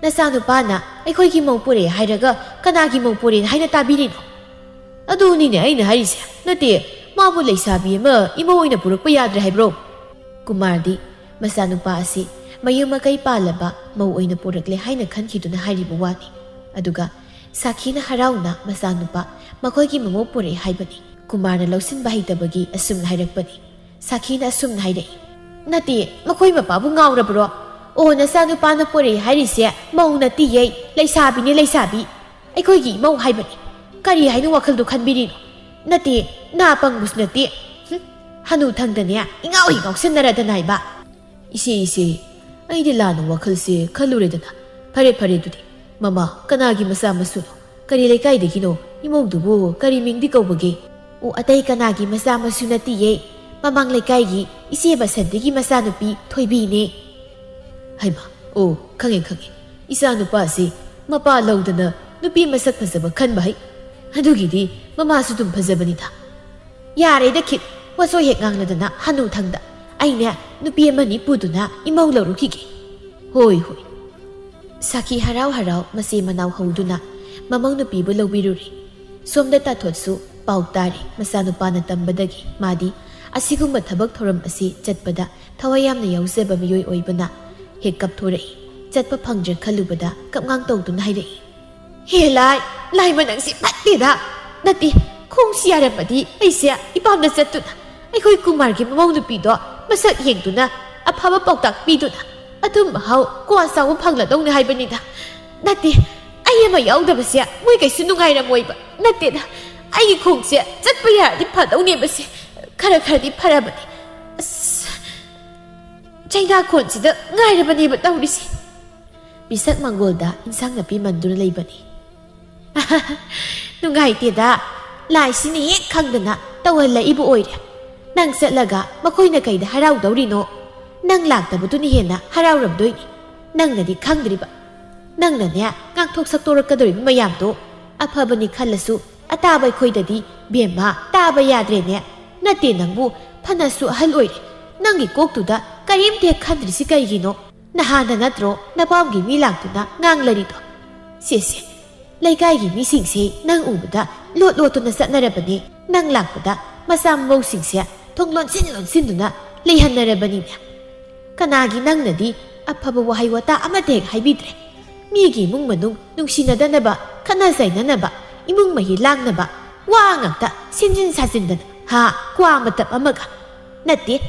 ꯅꯆꯥꯅꯨꯄꯥꯅ ꯑꯩꯈꯣꯏꯒꯤ ꯃꯧ ꯄꯨꯔꯛꯑꯦ ꯍꯥꯏꯔꯒ ꯀꯅꯥꯒꯤ ꯃꯧ ꯄꯨꯔꯛꯑꯦ ꯍꯥꯏꯅ ꯇꯥꯕꯤꯔꯤꯅꯣ?" "ꯑꯗꯨꯅꯤꯅꯦ ꯑꯩꯅ ꯍꯥꯏꯔꯤꯁꯦ꯫ ꯅꯠꯇꯦ, ꯃꯥꯕꯨ ꯂꯩꯁꯥꯕꯤ ꯑꯃ ꯏꯃꯧ ꯑꯣꯏꯅ ꯄꯨꯔꯛꯄ ꯌꯥꯗ꯭ꯔꯦ ꯍꯥꯏꯕ꯭ꯔꯣ?" ꯀꯨꯃꯥꯔꯗꯤ ꯃꯆꯥꯅꯨꯄꯥ ꯑꯁꯤ ꯃꯌꯨꯝ ꯃꯀꯩ ꯄꯥꯜꯂꯕ ꯃꯧ ꯑꯣꯏꯅ ꯄꯨꯔꯛꯂꯦ ꯍꯥꯏꯅ ꯈꯟꯈꯤꯗꯨꯅ ꯍꯥꯏꯔꯤꯕ ꯋꯥꯅꯤ꯫ ꯑꯗꯨꯒ ꯁꯥꯈꯤꯅ ꯍꯔꯥꯎꯅ ꯃꯆꯥꯅꯨꯄꯥ ꯃꯈꯣꯏꯒꯤ ꯃꯃꯧ ꯄꯨꯔꯛꯑꯦ ꯍꯥꯏꯕꯅꯤ꯫ ꯀꯨꯃꯥꯔꯅ ꯂꯧꯁꯤꯟꯕ ꯍꯩꯇꯕꯒꯤ ꯑꯁꯨꯝꯅ ꯍꯥꯏꯔꯛꯄꯅꯤ꯫ ꯁꯥꯈꯤꯅ ꯑꯁꯨꯝꯅ ꯍꯥꯏꯔꯛꯏ, "ꯅꯠꯇꯦ, ꯃꯈꯣꯏ ꯃꯄꯥꯕꯨ ꯉꯥꯎꯔꯕ꯭ꯔꯣ? ꯑꯣ, ꯅꯆꯥꯅꯨꯄꯥꯅ ꯄꯨꯔꯛꯑꯦ ꯍꯥꯏꯔꯤꯁꯦ ꯃꯧ ꯅꯠꯇꯤꯌꯦ, ꯂꯩꯁꯥꯕꯤꯅꯦ, ꯂꯩꯁꯥꯕꯤ꯫ ꯑꯩꯈꯣꯏꯒꯤ ꯏꯃꯧ ꯍꯥꯏꯕꯅꯤ꯫ ꯀꯔꯤ ꯍꯥꯏꯅ ꯋꯥꯈꯜꯗꯨ ꯈꯟꯕꯤꯔꯤꯅꯣ? ꯅꯠꯇꯦ, ꯅꯥ ꯄꯪꯕꯁꯨ ꯅꯠꯇꯦ꯫ ꯍꯨꯝ, ꯍꯅꯨ ꯊꯪꯗꯅꯦ ꯏꯉꯥꯎ ꯍꯦꯛ ꯉꯥꯎꯁꯟꯅꯔꯗꯅ ꯍꯥꯏꯕ꯫" "ꯏꯆꯦ, ꯏꯆꯦ, ꯑꯩꯗꯤ ꯂꯥꯟꯅ ꯋꯥꯈꯜꯁꯦ ꯈꯜꯂꯨꯔꯦꯗꯅ꯫ ꯐꯔꯦ, ꯐꯔꯦ ꯑꯗꯨꯗꯤ꯫ ꯃꯃꯥ, ꯀꯅꯥꯒꯤ ꯃꯆꯥ ꯃꯁꯨꯅꯣ? ꯀꯔꯤ ꯂꯩꯀꯥꯏꯗꯒꯤꯅꯣ? ꯏꯃꯧꯗꯨꯕꯨ ꯀꯔꯤ ꯃꯤꯡꯗꯤ ꯀꯧꯕꯒꯦ?" "ꯑꯣ, ꯑꯇꯩ ꯀꯅꯥꯒꯤ ꯃꯆꯥ ꯃꯁꯨ ꯅꯠꯇꯤꯌꯦ꯫ ꯃꯃꯥꯡ ꯂꯩꯀꯥꯏꯒꯤ ꯏꯆꯦ ꯕꯁꯟꯇꯤꯒꯤ ꯃꯆꯥꯅꯨꯄꯤ ꯊꯣꯏꯕꯤꯅꯦ꯫" "ꯍꯩꯃ, ꯑꯣ, ꯈꯪꯉꯦ, ꯈꯪꯉꯦ꯫ "ꯏꯆꯥ ꯅꯨꯄꯥꯁꯤ ꯃꯄꯥ ꯂꯧꯗꯅ ꯅꯨꯄꯤ ꯃꯁꯛ ꯐꯖꯕ ꯈꯟꯕ ꯍꯩ꯫ ꯑꯗꯨꯒꯤꯗꯤ ꯃꯃꯥꯁꯨ ꯑꯗꯨꯝ ꯐꯖꯕꯅꯤꯗ꯫ ꯌꯥꯔꯦꯗ ꯈꯤꯠ, ꯋꯥꯆꯣꯏ ꯍꯦꯛ ꯉꯥꯡꯂꯗꯅ ꯍꯅꯨꯊꯪꯗ꯫ ꯑꯩꯅꯦ ꯅꯨꯄꯤ ꯑꯃꯅꯤ ꯄꯨꯗꯨꯅ ꯏꯃꯧ ꯂꯧꯔꯨꯈꯤꯒꯦ꯫ ꯍꯣꯏ, ꯍꯣꯏ꯫" ꯁꯥꯈꯤ ꯍꯔꯥꯎ ꯍꯔꯥꯎ ꯃꯆꯦ ꯃꯅꯥꯎ ꯍꯧꯗꯨꯅ ꯃꯃꯧ ꯅꯨꯄꯤꯕꯨ ꯂꯧꯕꯤꯔꯨꯔꯦ꯫ ꯁꯣꯝꯗ ꯇꯥꯊꯣꯠꯁꯨ ꯄꯥꯎ ꯇꯥꯔꯦ꯫ ꯃꯆꯥꯅꯨꯄꯥꯅ ꯇꯝꯕꯗꯒꯤ ꯃꯥꯗꯤ ꯑꯁꯤꯒꯨꯝꯕ ꯊꯕꯛ ꯊꯧꯔꯝ ꯑꯁꯤ ꯆꯠꯄꯗ ꯊꯋꯥꯏ ꯌꯥꯝꯅ ꯌꯥꯎꯖꯕ ꯃꯤꯑꯣꯏ ꯑꯣꯏꯕꯅ ꯍꯦꯛ ꯀꯞꯊꯣꯔꯛꯏ꯫ ꯆꯠꯄ ꯐꯪꯗ꯭ꯔꯦ ꯈꯜꯂꯨꯕꯗ ꯀꯞꯉꯥꯡ ꯇꯧꯗꯨꯅ ꯍꯥꯏꯔꯛꯏ꯫ "ꯍꯦ ꯂꯥꯏ, ꯂꯥꯏ ꯃꯅꯪꯁꯤ ꯐꯠꯇꯦꯗ! ꯅꯠꯇꯦ, ꯈꯣꯡꯁꯤ ꯌꯥꯔꯝꯃꯗꯤ ꯑꯩꯁꯦ ꯏꯄꯥꯝꯗ ꯆꯠꯇꯨꯅ ꯑꯩꯈꯣꯏ ꯀꯨꯃꯥꯔꯒꯤ ꯃꯃꯧ ꯅꯨꯄꯤꯗꯣ ꯃꯁꯛ ꯌꯦꯡꯗꯨꯅ ꯑꯐꯕ ꯄꯥꯎꯇꯥꯛ ꯄꯤꯗꯨꯅ ꯑꯊꯨꯝ ꯑꯍꯥꯎ ꯀ꯭ꯋꯥ ꯆꯥꯕ ꯐꯪꯂꯗꯧꯅꯤ ꯍꯥꯏꯕꯅꯤꯗ꯫ ꯅꯠꯇꯦ, ꯑꯩ ꯑꯃ ꯌꯥꯎꯗꯕꯁꯦ ꯃꯣꯏ ꯀꯩꯁꯨ ꯅꯨꯡꯉꯥꯏꯔꯝꯃꯣꯏꯕ꯫ ꯅꯠꯇꯦꯗ, ꯑꯩꯒꯤ ꯈꯣꯡꯁꯦ ꯆꯠꯄ ꯌꯥꯔꯗꯤ ꯐꯗꯧꯅꯦꯕꯁꯦ꯫ ꯈꯔ ꯈꯔꯗꯤ ꯐꯔꯕꯅꯤ꯫ ꯑꯁ, ꯆꯩꯅꯥꯈꯣꯟꯁꯤꯗ ꯉꯥꯏꯔꯕꯅꯦꯕ ꯇꯧꯔꯤꯁꯦ꯫" ꯄꯤꯁꯛ ꯃꯪꯒꯣꯜꯗ ꯏꯟꯁꯥꯡ ꯅꯥꯄꯤ ꯃꯟꯗꯨꯅ ꯂꯩꯕꯅꯤ꯫ "ꯅꯨꯡꯉꯥꯏꯇꯦꯗ, ꯂꯥꯏꯁꯤꯅ ꯍꯦꯛ ꯈꯪꯗꯅ ꯇꯧꯍꯜꯂꯛꯏꯕ ꯑꯣꯏꯔꯦ꯫ ꯅꯪ ꯆꯠꯂꯒ ꯃꯈꯣꯏꯅ ꯀꯩꯗ ꯍꯔꯥꯎꯗꯧꯔꯤꯅꯣ? ꯅꯪ ꯂꯥꯛꯇꯕꯗꯨꯅ ꯍꯦꯟꯅ ꯍꯔꯥꯎꯔꯝꯗꯣꯏꯅꯤ꯫ ꯅꯪꯅꯗꯤ ꯈꯪꯗ꯭ꯔꯤꯕ꯫ ꯅꯪꯅꯅꯦ ꯉꯥꯡꯊꯣꯛ ꯁꯛꯇꯣꯔꯛꯀꯗꯧꯔꯤꯕ ꯃꯌꯥꯝꯗꯣ ꯑꯐꯕꯅꯤ ꯈꯜꯂꯁꯨ ꯑꯇꯥꯕ ꯑꯩꯈꯣꯏꯗꯗꯤ ꯕꯦꯝꯃ ꯇꯥꯕ ꯌꯥꯗ꯭ꯔꯦꯅꯦ꯫ ꯅꯠꯇꯦ ꯅꯪꯕꯨ ꯐꯅꯁꯨ ꯑꯍꯜ ꯑꯣꯏꯔꯦ꯫ ꯅꯪꯒꯤ ꯀꯣꯛꯇꯨꯗ ꯀꯔꯤꯝꯇ ꯍꯦꯛ ꯈꯟꯗ꯭ꯔꯤꯁꯤ ꯀꯩꯒꯤꯅꯣ? ꯅꯍꯥꯟꯗ ꯅꯠꯇ꯭ꯔꯣ ꯅꯄꯥꯝꯒꯤ ꯃꯤ ꯂꯥꯛꯇꯨꯅ ꯉꯥꯡꯂꯔꯤꯗꯣ? ꯁꯦ ꯁꯦ, ꯂꯩꯀꯥꯏꯒꯤ ꯃꯤꯁꯤꯡꯁꯦ ꯅꯪ ꯎꯕꯗ ꯂꯣꯠ ꯂꯣꯠꯇꯨꯅ ꯆꯠꯅꯔꯕꯅꯦ꯫ ꯅꯪ ꯂꯥꯛꯄꯗ ꯃꯆꯥ ꯃꯃꯧꯁꯤꯡꯁꯦ ꯊꯣꯡ ꯂꯣꯟꯁꯤꯟ ꯂꯣꯟꯁꯤꯟꯗꯨꯅ ꯂꯩꯍꯟꯅꯔꯕꯅꯤꯅꯦ꯫ ꯀꯅꯥꯒꯤ ꯅꯪꯅꯗꯤ ꯑꯐꯕ ꯋꯥꯍꯩ ꯋꯥꯇꯥ ꯑꯃꯠꯇ ꯍꯦꯛ ꯍꯥꯏꯕꯤꯗ꯭ꯔꯦ꯫ ꯃꯤꯒꯤ ꯏꯃꯨꯡ ꯃꯅꯨꯡ ꯅꯨꯡꯁꯤꯅꯗꯅꯕ, ꯈꯠꯅ ꯆꯩꯅꯅꯕ, ꯏꯃꯨꯡ ꯃꯍꯤ ꯂꯥꯡꯅꯕ ꯋꯥ ꯉꯥꯛꯇ ꯁꯤꯟꯖꯤꯟ ꯁꯥꯖꯤꯟꯗꯅ, ꯍꯥ, ꯀ꯭ꯋꯥ ꯃꯇꯞ ꯑꯃꯒ꯫ ꯅꯠꯇꯦ,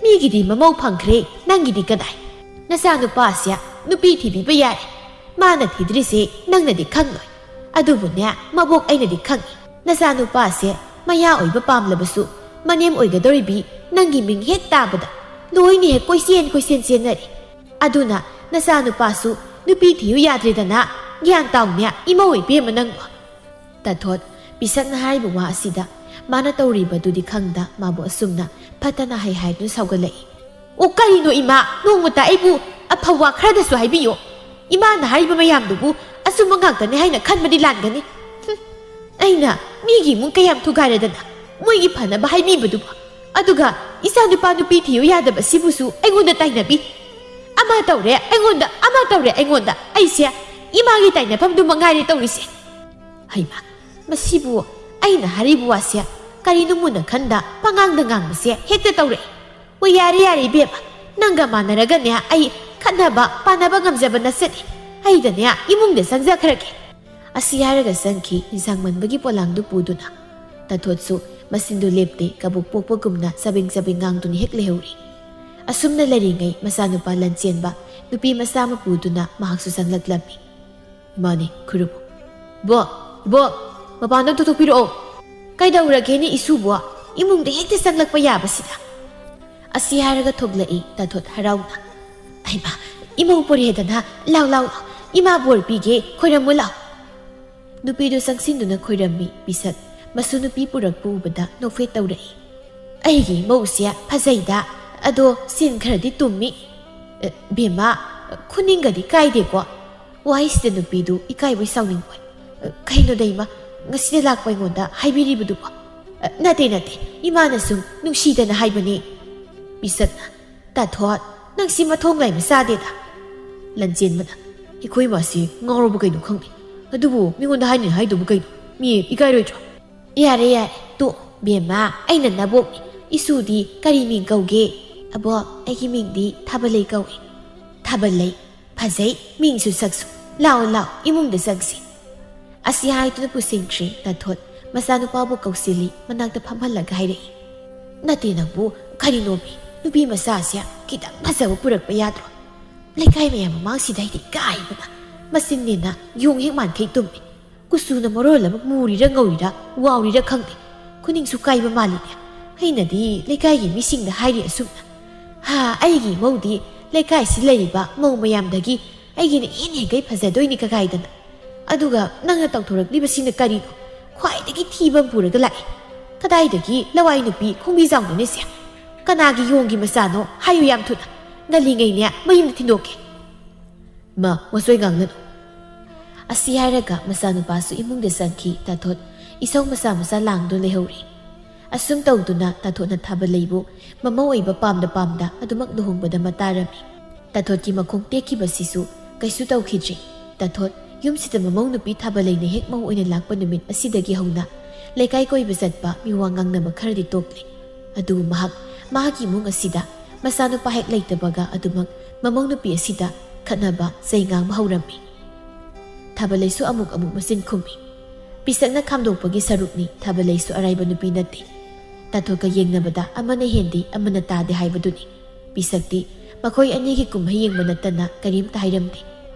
ꯃꯤꯒꯤꯗꯤ ꯃꯃꯧ ꯐꯪꯈ꯭ꯔꯦ, ꯅꯪꯒꯤꯗꯤ ꯀꯗꯥꯏ? ꯅꯆꯥꯅꯨꯄꯥꯁꯦ ꯅꯨꯄꯤ ꯊꯤꯕꯤꯕ ꯌꯥꯔꯦ꯫ ꯃꯥꯅ ꯊꯤꯗ꯭ꯔꯤꯁꯦ ꯅꯪꯅꯗꯤ ꯈꯪꯂꯣꯏ꯫ ꯑꯗꯨꯕꯨꯅꯦ, ꯃꯕꯣꯛ ꯑꯩꯅꯗꯤ ꯈꯪꯏ꯫ ꯅꯆꯥꯅꯨꯄꯥꯁꯦ ꯃꯌꯥ ꯑꯣꯏꯕ ꯄꯥꯝꯂꯕꯁꯨ ꯃꯅꯦꯝ ꯑꯣꯏꯒꯗꯧꯔꯤꯕꯤ ꯅꯪꯒꯤ ꯃꯤꯡ ꯍꯦꯛ ꯇꯥꯕꯗ ꯂꯣꯏꯅ ꯍꯦꯛ ꯀꯣꯏꯆꯦꯟ ꯀꯣꯏꯆꯦꯟ ꯆꯦꯟꯅꯔꯦ꯫ ꯑꯗꯨꯅ ꯅꯆꯥꯅꯨꯄꯥꯁꯨ ꯅꯨꯄꯤ ꯊꯤꯌꯨ ꯌꯥꯗ꯭ꯔꯦꯗꯅ꯫ ꯒ꯭ꯌꯥꯟ ꯇꯥꯎꯅꯦ, ꯏꯃꯧ ꯏꯕꯦꯝꯃ ꯅꯪꯕꯨ꯫ ꯇꯥꯊꯣꯠ, ꯄꯤꯁꯛꯅ ꯍꯥꯏꯔꯤꯕ ꯋꯥ ꯑꯁꯤꯗ ꯃꯥꯅ ꯇꯧꯔꯤꯕꯗꯨꯗꯤ ꯈꯪꯗ ꯃꯥꯕꯨ ꯑꯁꯨꯝꯅ ꯐꯠꯇꯅ ꯍꯩ ꯍꯥꯏꯗꯨꯅ ꯁꯥꯎꯒꯠꯂꯛꯏ꯫ "ꯑꯣ, ꯀꯔꯤꯅꯣ ꯏꯃꯥ? ꯅꯣꯡꯃꯇ ꯑꯩꯕꯨ ꯑꯐꯕ ꯋꯥ ꯈꯔꯗꯁꯨ ꯍꯥꯏꯕꯤꯌꯨ꯫ ꯏꯃꯥꯅ ꯍꯥꯏꯔꯤꯕ ꯃꯌꯥꯝꯗꯨꯕꯨ ꯑꯆꯨꯝꯕ ꯉꯥꯛꯇꯅꯤ ꯍꯥꯏꯅ ꯈꯟꯕꯗꯤ ꯂꯥꯟꯒꯅꯤ꯫ ꯍꯨꯝ, ꯑꯩꯅ ꯃꯤꯒꯤ ꯏꯃꯨꯡ ꯀꯌꯥꯝ ꯊꯨꯒꯥꯏꯔꯗꯅ ꯃꯣꯏꯒꯤ ꯐꯅꯕ ꯍꯥꯏꯕꯤꯕꯗꯨꯕꯨ, ꯑꯗꯨꯒ ꯏꯆꯥ ꯅꯨꯄꯥ ꯅꯨꯄꯤ ꯊꯤꯌꯨ ꯌꯥꯗꯕꯁꯤꯕꯨꯁꯨ ꯑꯩꯉꯣꯟꯗ ꯇꯥꯏꯅꯕꯤ꯫ ꯑꯃ ꯇꯧꯔꯦ ꯑꯩꯉꯣꯟꯗ, ꯑꯃ ꯇꯧꯔꯦ ꯑꯩꯉꯣꯟꯗ, ꯑꯩꯁꯦ ꯏꯃꯥꯒꯤ ꯇꯥꯏꯅꯐꯝꯗꯨ ꯃꯉꯥꯏꯔꯦ ꯇꯧꯔꯤꯁꯦ꯫ ꯍꯩꯃꯥ, ꯃꯁꯤꯕꯨ ꯑꯩꯅ ꯍꯥꯏꯔꯤꯕ ꯋꯥꯁꯦ ꯀꯔꯤꯅꯣ ꯃꯨꯟꯅ ꯈꯟꯗ ꯄꯉꯥꯡꯗ ꯉꯥꯡꯕꯁꯦ ꯍꯦꯛꯇ ꯇꯧꯔꯛꯏ꯫ ꯑꯣ, ꯌꯥꯔꯦ, ꯌꯥꯔꯦ, ꯏꯕꯦꯝꯃ, ꯅꯪꯒ ꯃꯥꯟꯅꯔꯒꯅꯦ ꯑꯩ ꯈꯠꯅꯕ ꯄꯥꯅꯕ ꯉꯝꯖꯕ ꯅꯠꯆꯗꯦ꯫ ꯑꯩꯗꯅꯦ ꯏꯃꯨꯡꯗ ꯆꯪꯖꯈ꯭ꯔꯒꯦ꯫ ꯑꯁꯤ ꯍꯥꯏꯔꯒ ꯆꯪꯈꯤ ꯏꯟꯁꯥꯡ ꯃꯟꯕꯒꯤ ꯄꯣꯂꯥꯡꯗꯨ ꯄꯨꯗꯨꯅ꯫ ꯇꯥꯊꯣꯠꯁꯨ ꯃꯆꯤꯟꯗꯨ ꯂꯦꯞꯇꯦ, ꯀꯕꯣꯛ ꯄꯣꯛꯄꯒꯨꯝꯅ ꯆꯕꯦꯡ ꯆꯕꯦꯡ ꯉꯥꯡꯗꯨꯅ ꯍꯦꯛ ꯂꯩꯍꯧꯔꯤ꯫ ꯑꯁꯨꯝꯅ ꯂꯩꯔꯤꯉꯩ ꯃꯆꯥꯅꯨꯄꯥ ꯂꯟꯆꯦꯟꯕ ꯅꯨꯄꯤ ꯃꯆꯥ ꯑꯃ ꯄꯨꯗꯨꯅ ꯃꯍꯥꯛꯁꯨ ꯆꯪꯂꯛꯂꯝꯃꯤ꯫ ꯏꯃꯥꯅꯤ, ꯈꯨꯔꯨꯝꯃꯨ꯫ ꯕꯣ, ꯏꯕꯣ, ꯃꯄꯥꯟꯗ ꯑꯝꯇ ꯊꯣꯛꯄꯤꯔꯛꯑꯣ꯫ ꯀꯩꯗꯧꯔꯒꯦꯅꯦ ꯏꯁꯨꯕꯣ? ꯏꯃꯨꯡꯗ ꯍꯦꯛꯇ ꯆꯪꯂꯛꯄ ꯌꯥꯕꯁꯤꯗ꯫ ꯑꯁꯤ ꯍꯥꯏꯔꯒ ꯊꯣꯛꯂꯛꯏ ꯇꯥꯊꯣꯠ ꯍꯔꯥꯎꯅ꯫ ꯍꯩꯃꯥ, ꯏꯃꯧ ꯄꯣꯔꯦꯗꯅ, ꯂꯥꯎ, ꯂꯥꯎ, ꯂꯥꯎ, ꯏꯃꯥ ꯕꯣꯔ ꯄꯤꯒꯦ, ꯈꯣꯏꯔꯝꯃꯨ ꯂꯥꯎ꯫ ꯅꯨꯄꯤꯗꯨ ꯆꯪꯁꯤꯟꯗꯨꯅ ꯈꯣꯏꯔꯝꯃꯤ ꯄꯤꯁꯛ꯫ ꯃꯁꯨ ꯅꯨꯄꯤ ꯄꯨꯔꯛꯄ ꯎꯕꯗ ꯅꯣꯛꯐꯦꯠ ꯇꯧꯔꯛꯏ꯫ ꯑꯩꯒꯤ ꯏꯃꯧꯁꯦ ꯐꯖꯩꯗ, ꯑꯗꯣ ꯁꯤꯟ ꯈꯔꯗꯤ ꯇꯨꯝꯃꯤ꯫ ꯑꯦ, ꯕꯦꯝꯃ, ꯈꯨꯅꯤꯡꯒꯗꯤ ꯀꯥꯏꯗꯦꯀꯣ? ꯋꯥꯍꯩꯁꯤꯗ ꯅꯨꯄꯤꯗꯨ ꯏꯀꯥꯏꯕꯣꯏ ꯁꯥꯎꯅꯤꯡꯕꯣꯏ꯫ "ꯀꯩꯅꯣꯗ ꯏꯃꯥ, ꯉꯁꯤꯗ ꯂꯥꯛꯄ ꯑꯩꯉꯣꯟꯗ ꯍꯥꯏꯕꯤꯔꯤꯕꯗꯨꯕꯣ?" "ꯅꯠꯇꯦ, ꯅꯠꯇꯦ, ꯏꯃꯥꯅ ꯁꯨꯝ ꯅꯨꯡꯁꯤꯗꯅ ꯍꯥꯏꯕꯅꯤ꯫" ꯄꯤꯁꯛꯅ, "ꯇꯥꯊꯣꯠ, ꯅꯪꯁꯤ ꯃꯊꯣꯡ ꯂꯩꯕ ꯆꯥꯗꯦꯗ꯫" ꯂꯟꯆꯦꯟꯕꯅ, "ꯑꯩꯈꯣꯏ ꯏꯃꯥꯁꯤ ꯉꯥꯎꯔꯕ ꯀꯩꯅꯣ ꯈꯪꯗꯦ꯫ ꯑꯗꯨꯕꯨ ꯃꯤꯉꯣꯟꯗ ꯍꯥꯏꯅꯤ ꯍꯥꯏꯗꯨꯕꯨ ꯀꯩꯅꯣ? ꯃꯤ ꯏꯀꯥꯏꯔꯣꯏꯗ꯭ꯔꯣ?" "ꯌꯥꯔꯦ, ꯌꯥꯔꯦ, ꯇꯣ, ꯕꯦꯝꯃ, ꯑꯩꯅ ꯅꯕꯣꯛꯅꯤ꯫ ꯏꯁꯨꯗꯤ ꯀꯔꯤ ꯃꯤꯡ ꯀꯧꯒꯦ?" "ꯑꯕꯣ, ꯑꯩꯒꯤ ꯃꯤꯡꯗꯤ ꯊꯥꯕꯂꯩ ꯀꯧꯏ꯫" "ꯊꯥꯕꯂꯩ? ꯐꯖꯩ ꯃꯤꯡꯁꯨ ꯁꯛꯁꯨ꯫ ꯂꯥꯛꯑꯣ, ꯂꯥꯛꯑꯣ, ꯏꯃꯨꯡꯗ ꯆꯪꯁꯤ꯫" ꯑꯁꯤ ꯍꯥꯏꯗꯨꯅ ꯄꯨꯁꯤꯟꯈ꯭ꯔꯦ ꯇꯥꯊꯣꯠ꯫ ꯃꯆꯥꯅꯨꯄꯥꯕꯨ ꯀꯧꯁꯤꯜꯂꯤ, ꯃꯅꯥꯛꯇ ꯐꯝꯍꯜꯂꯒ ꯍꯥꯏꯔꯛꯏ, "ꯅꯠꯇꯦ ꯅꯪꯕꯨ, ꯀꯔꯤꯅꯣꯃꯤ? ꯅꯨꯄꯤ ꯃꯆꯥꯁꯦ ꯈꯤꯇꯪ ꯐꯖꯕ ꯄꯨꯔꯛꯄ ꯌꯥꯗ꯭ꯔꯣ? ꯂꯩꯀꯥꯏ ꯃꯌꯥꯝ ꯃꯃꯥꯡꯁꯤꯗ ꯑꯩꯗꯤ ꯏꯀꯥꯏꯕꯅ꯫ ꯃꯆꯤꯟꯅꯦꯅ ꯌꯣꯡ ꯍꯦꯛ ꯃꯥꯟꯈꯩ ꯇꯨꯝꯃꯤ꯫ ꯀꯨꯆꯨꯅ ꯃꯔꯣꯜ ꯑꯃ ꯃꯨꯔꯤꯔ ꯉꯧꯔꯤꯔ ꯋꯥꯎꯔꯤꯔ ꯈꯪꯗꯦ꯫ ꯈꯨꯅꯤꯡꯁꯨ ꯀꯥꯏꯕ ꯃꯥꯜꯂꯤꯅꯦ꯫ ꯑꯩꯅꯗꯤ ꯂꯩꯀꯥꯏꯒꯤ ꯃꯤꯁꯤꯡꯗ ꯍꯥꯏꯔꯤ ꯑꯁꯨꯝꯅ꯫ ꯍꯥ, ꯑꯩꯒꯤ ꯏꯃꯧꯗꯤ ꯂꯩꯀꯥꯏꯁꯤ ꯂꯩꯔꯤꯕ ꯃꯧ ꯃꯌꯥꯝꯗꯒꯤ ꯑꯩꯒꯤꯅ ꯏꯍꯦꯟ ꯍꯦꯟꯒꯩ ꯐꯖꯗꯣꯏꯅꯤ ꯀꯀꯥꯏꯗꯅ꯫ ꯑꯗꯨꯒ ꯅꯪꯅ ꯇꯧꯊꯣꯔꯛꯂꯤꯕꯁꯤꯅ ꯀꯔꯤꯅꯣ? ꯈ꯭ꯋꯥꯏꯗꯒꯤ ꯊꯤꯕ ꯑꯃ ꯄꯨꯔꯒ ꯂꯥꯛꯑꯦ꯫ ꯀꯗꯥꯏꯗꯒꯤ ꯂꯋꯥꯏ ꯅꯨꯄꯤ ꯈꯣꯡꯕꯤ ꯖꯥꯎꯅꯣꯅꯦ ꯁꯦ? ꯀꯅꯥꯒꯤ ꯌꯣꯡꯒꯤ ꯃꯆꯥꯅꯣ? ꯍꯥꯏꯌꯨ ꯌꯥꯝ ꯊꯨꯅ꯫ ꯉꯜꯂꯤꯉꯩꯅꯦ ꯃꯌꯨꯝꯗ ꯊꯤꯟꯗꯣꯛꯀꯦ꯫" "ꯏꯃꯥ, ꯋꯥꯆꯣꯏ ꯉꯥꯡꯒꯅꯨ꯫" ꯑꯁꯤ ꯍꯥꯏꯔꯒ ꯃꯆꯥꯅꯨꯄꯥꯁꯨ ꯏꯃꯨꯡꯗ ꯆꯪꯈꯤ꯫ ꯇꯥꯊꯣꯠ ꯏꯁꯧ ꯃꯆꯥ ꯃꯆꯥ ꯂꯥꯡꯗꯨꯅ ꯂꯩꯍꯧꯔꯤ꯫ ꯑꯁꯨꯝ ꯇꯧꯗꯨꯅ ꯇꯥꯊꯣꯠꯅ ꯊꯥꯕꯂꯩꯕꯨ ꯃꯃꯧ ꯑꯣꯏꯕ ꯄꯥꯝꯗ ꯄꯥꯝꯗ ꯑꯗꯨꯃꯛ ꯂꯨꯍꯣꯡꯕꯗ ꯃꯇꯥꯔꯝꯃꯤ꯫ ꯇꯥꯊꯣꯠꯀꯤ ꯃꯈꯣꯡ ꯇꯦꯛꯈꯤꯕꯁꯤꯁꯨ ꯀꯩꯁꯨ ꯇꯧꯈꯤꯗ꯭ꯔꯤ꯫ ꯇꯥꯊꯣꯠ ꯌꯨꯝꯁꯤꯗ ꯃꯃꯧ ꯅꯨꯄꯤ ꯊꯥꯕꯂꯩꯅ ꯍꯦꯛ ꯃꯧ ꯑꯣꯏꯅ ꯂꯥꯛꯄ ꯅꯨꯃꯤꯠ ꯑꯁꯤꯗꯒꯤ ꯍꯧꯅ ꯂꯩꯀꯥꯏ ꯀꯣꯏꯕ ꯆꯠꯄ, ꯃꯤꯋꯥ ꯉꯥꯡꯅꯕ ꯈꯔꯗꯤ ꯇꯣꯛꯂꯦ꯫ ꯑꯗꯨꯕꯨ ꯃꯍꯥꯛ ꯃꯍꯥꯛꯀꯤ ꯏꯃꯨꯡ ꯑꯁꯤꯗ ꯃꯆꯥꯅꯨꯄꯥ ꯍꯦꯛ ꯂꯩꯇꯕꯒ ꯑꯗꯨꯃꯛ ꯃꯃꯧ ꯅꯨꯄꯤ ꯑꯁꯤꯗ ꯈꯠꯅꯕ ꯆꯩ ꯉꯥꯡꯕ ꯍꯧꯔꯝꯃꯤ꯫ ꯊꯥꯕꯂꯩꯁꯨ ꯑꯃꯨꯛ ꯑꯃꯨꯛ ꯃꯆꯤꯟ ꯈꯨꯝꯃꯤ꯫ ꯄꯤꯁꯛꯅ ꯈꯥꯝꯗꯣꯛꯄꯒꯤ ꯁꯔꯨꯛꯅꯤ꯫ ꯊꯥꯕꯂꯩꯁꯨ ꯑꯔꯥꯏꯕ ꯅꯨꯄꯤ ꯅꯠꯇꯦ꯫ ꯇꯥꯊꯣꯠꯀ ꯌꯦꯡꯅꯕꯗ ꯑꯃꯅ ꯍꯦꯟꯗꯦ, ꯑꯃꯅ ꯇꯥꯗꯦ ꯍꯥꯏꯕꯗꯨꯅꯤ꯫ ꯄꯤꯁꯛꯇꯤ ꯃꯈꯣꯏ ꯑꯅꯤꯒꯤ ꯀꯨꯝꯍꯩ ꯌꯦꯡꯕ ꯅꯠꯇꯅ ꯀꯔꯤꯝꯇ ꯍꯥꯏꯔꯝꯗꯦ꯫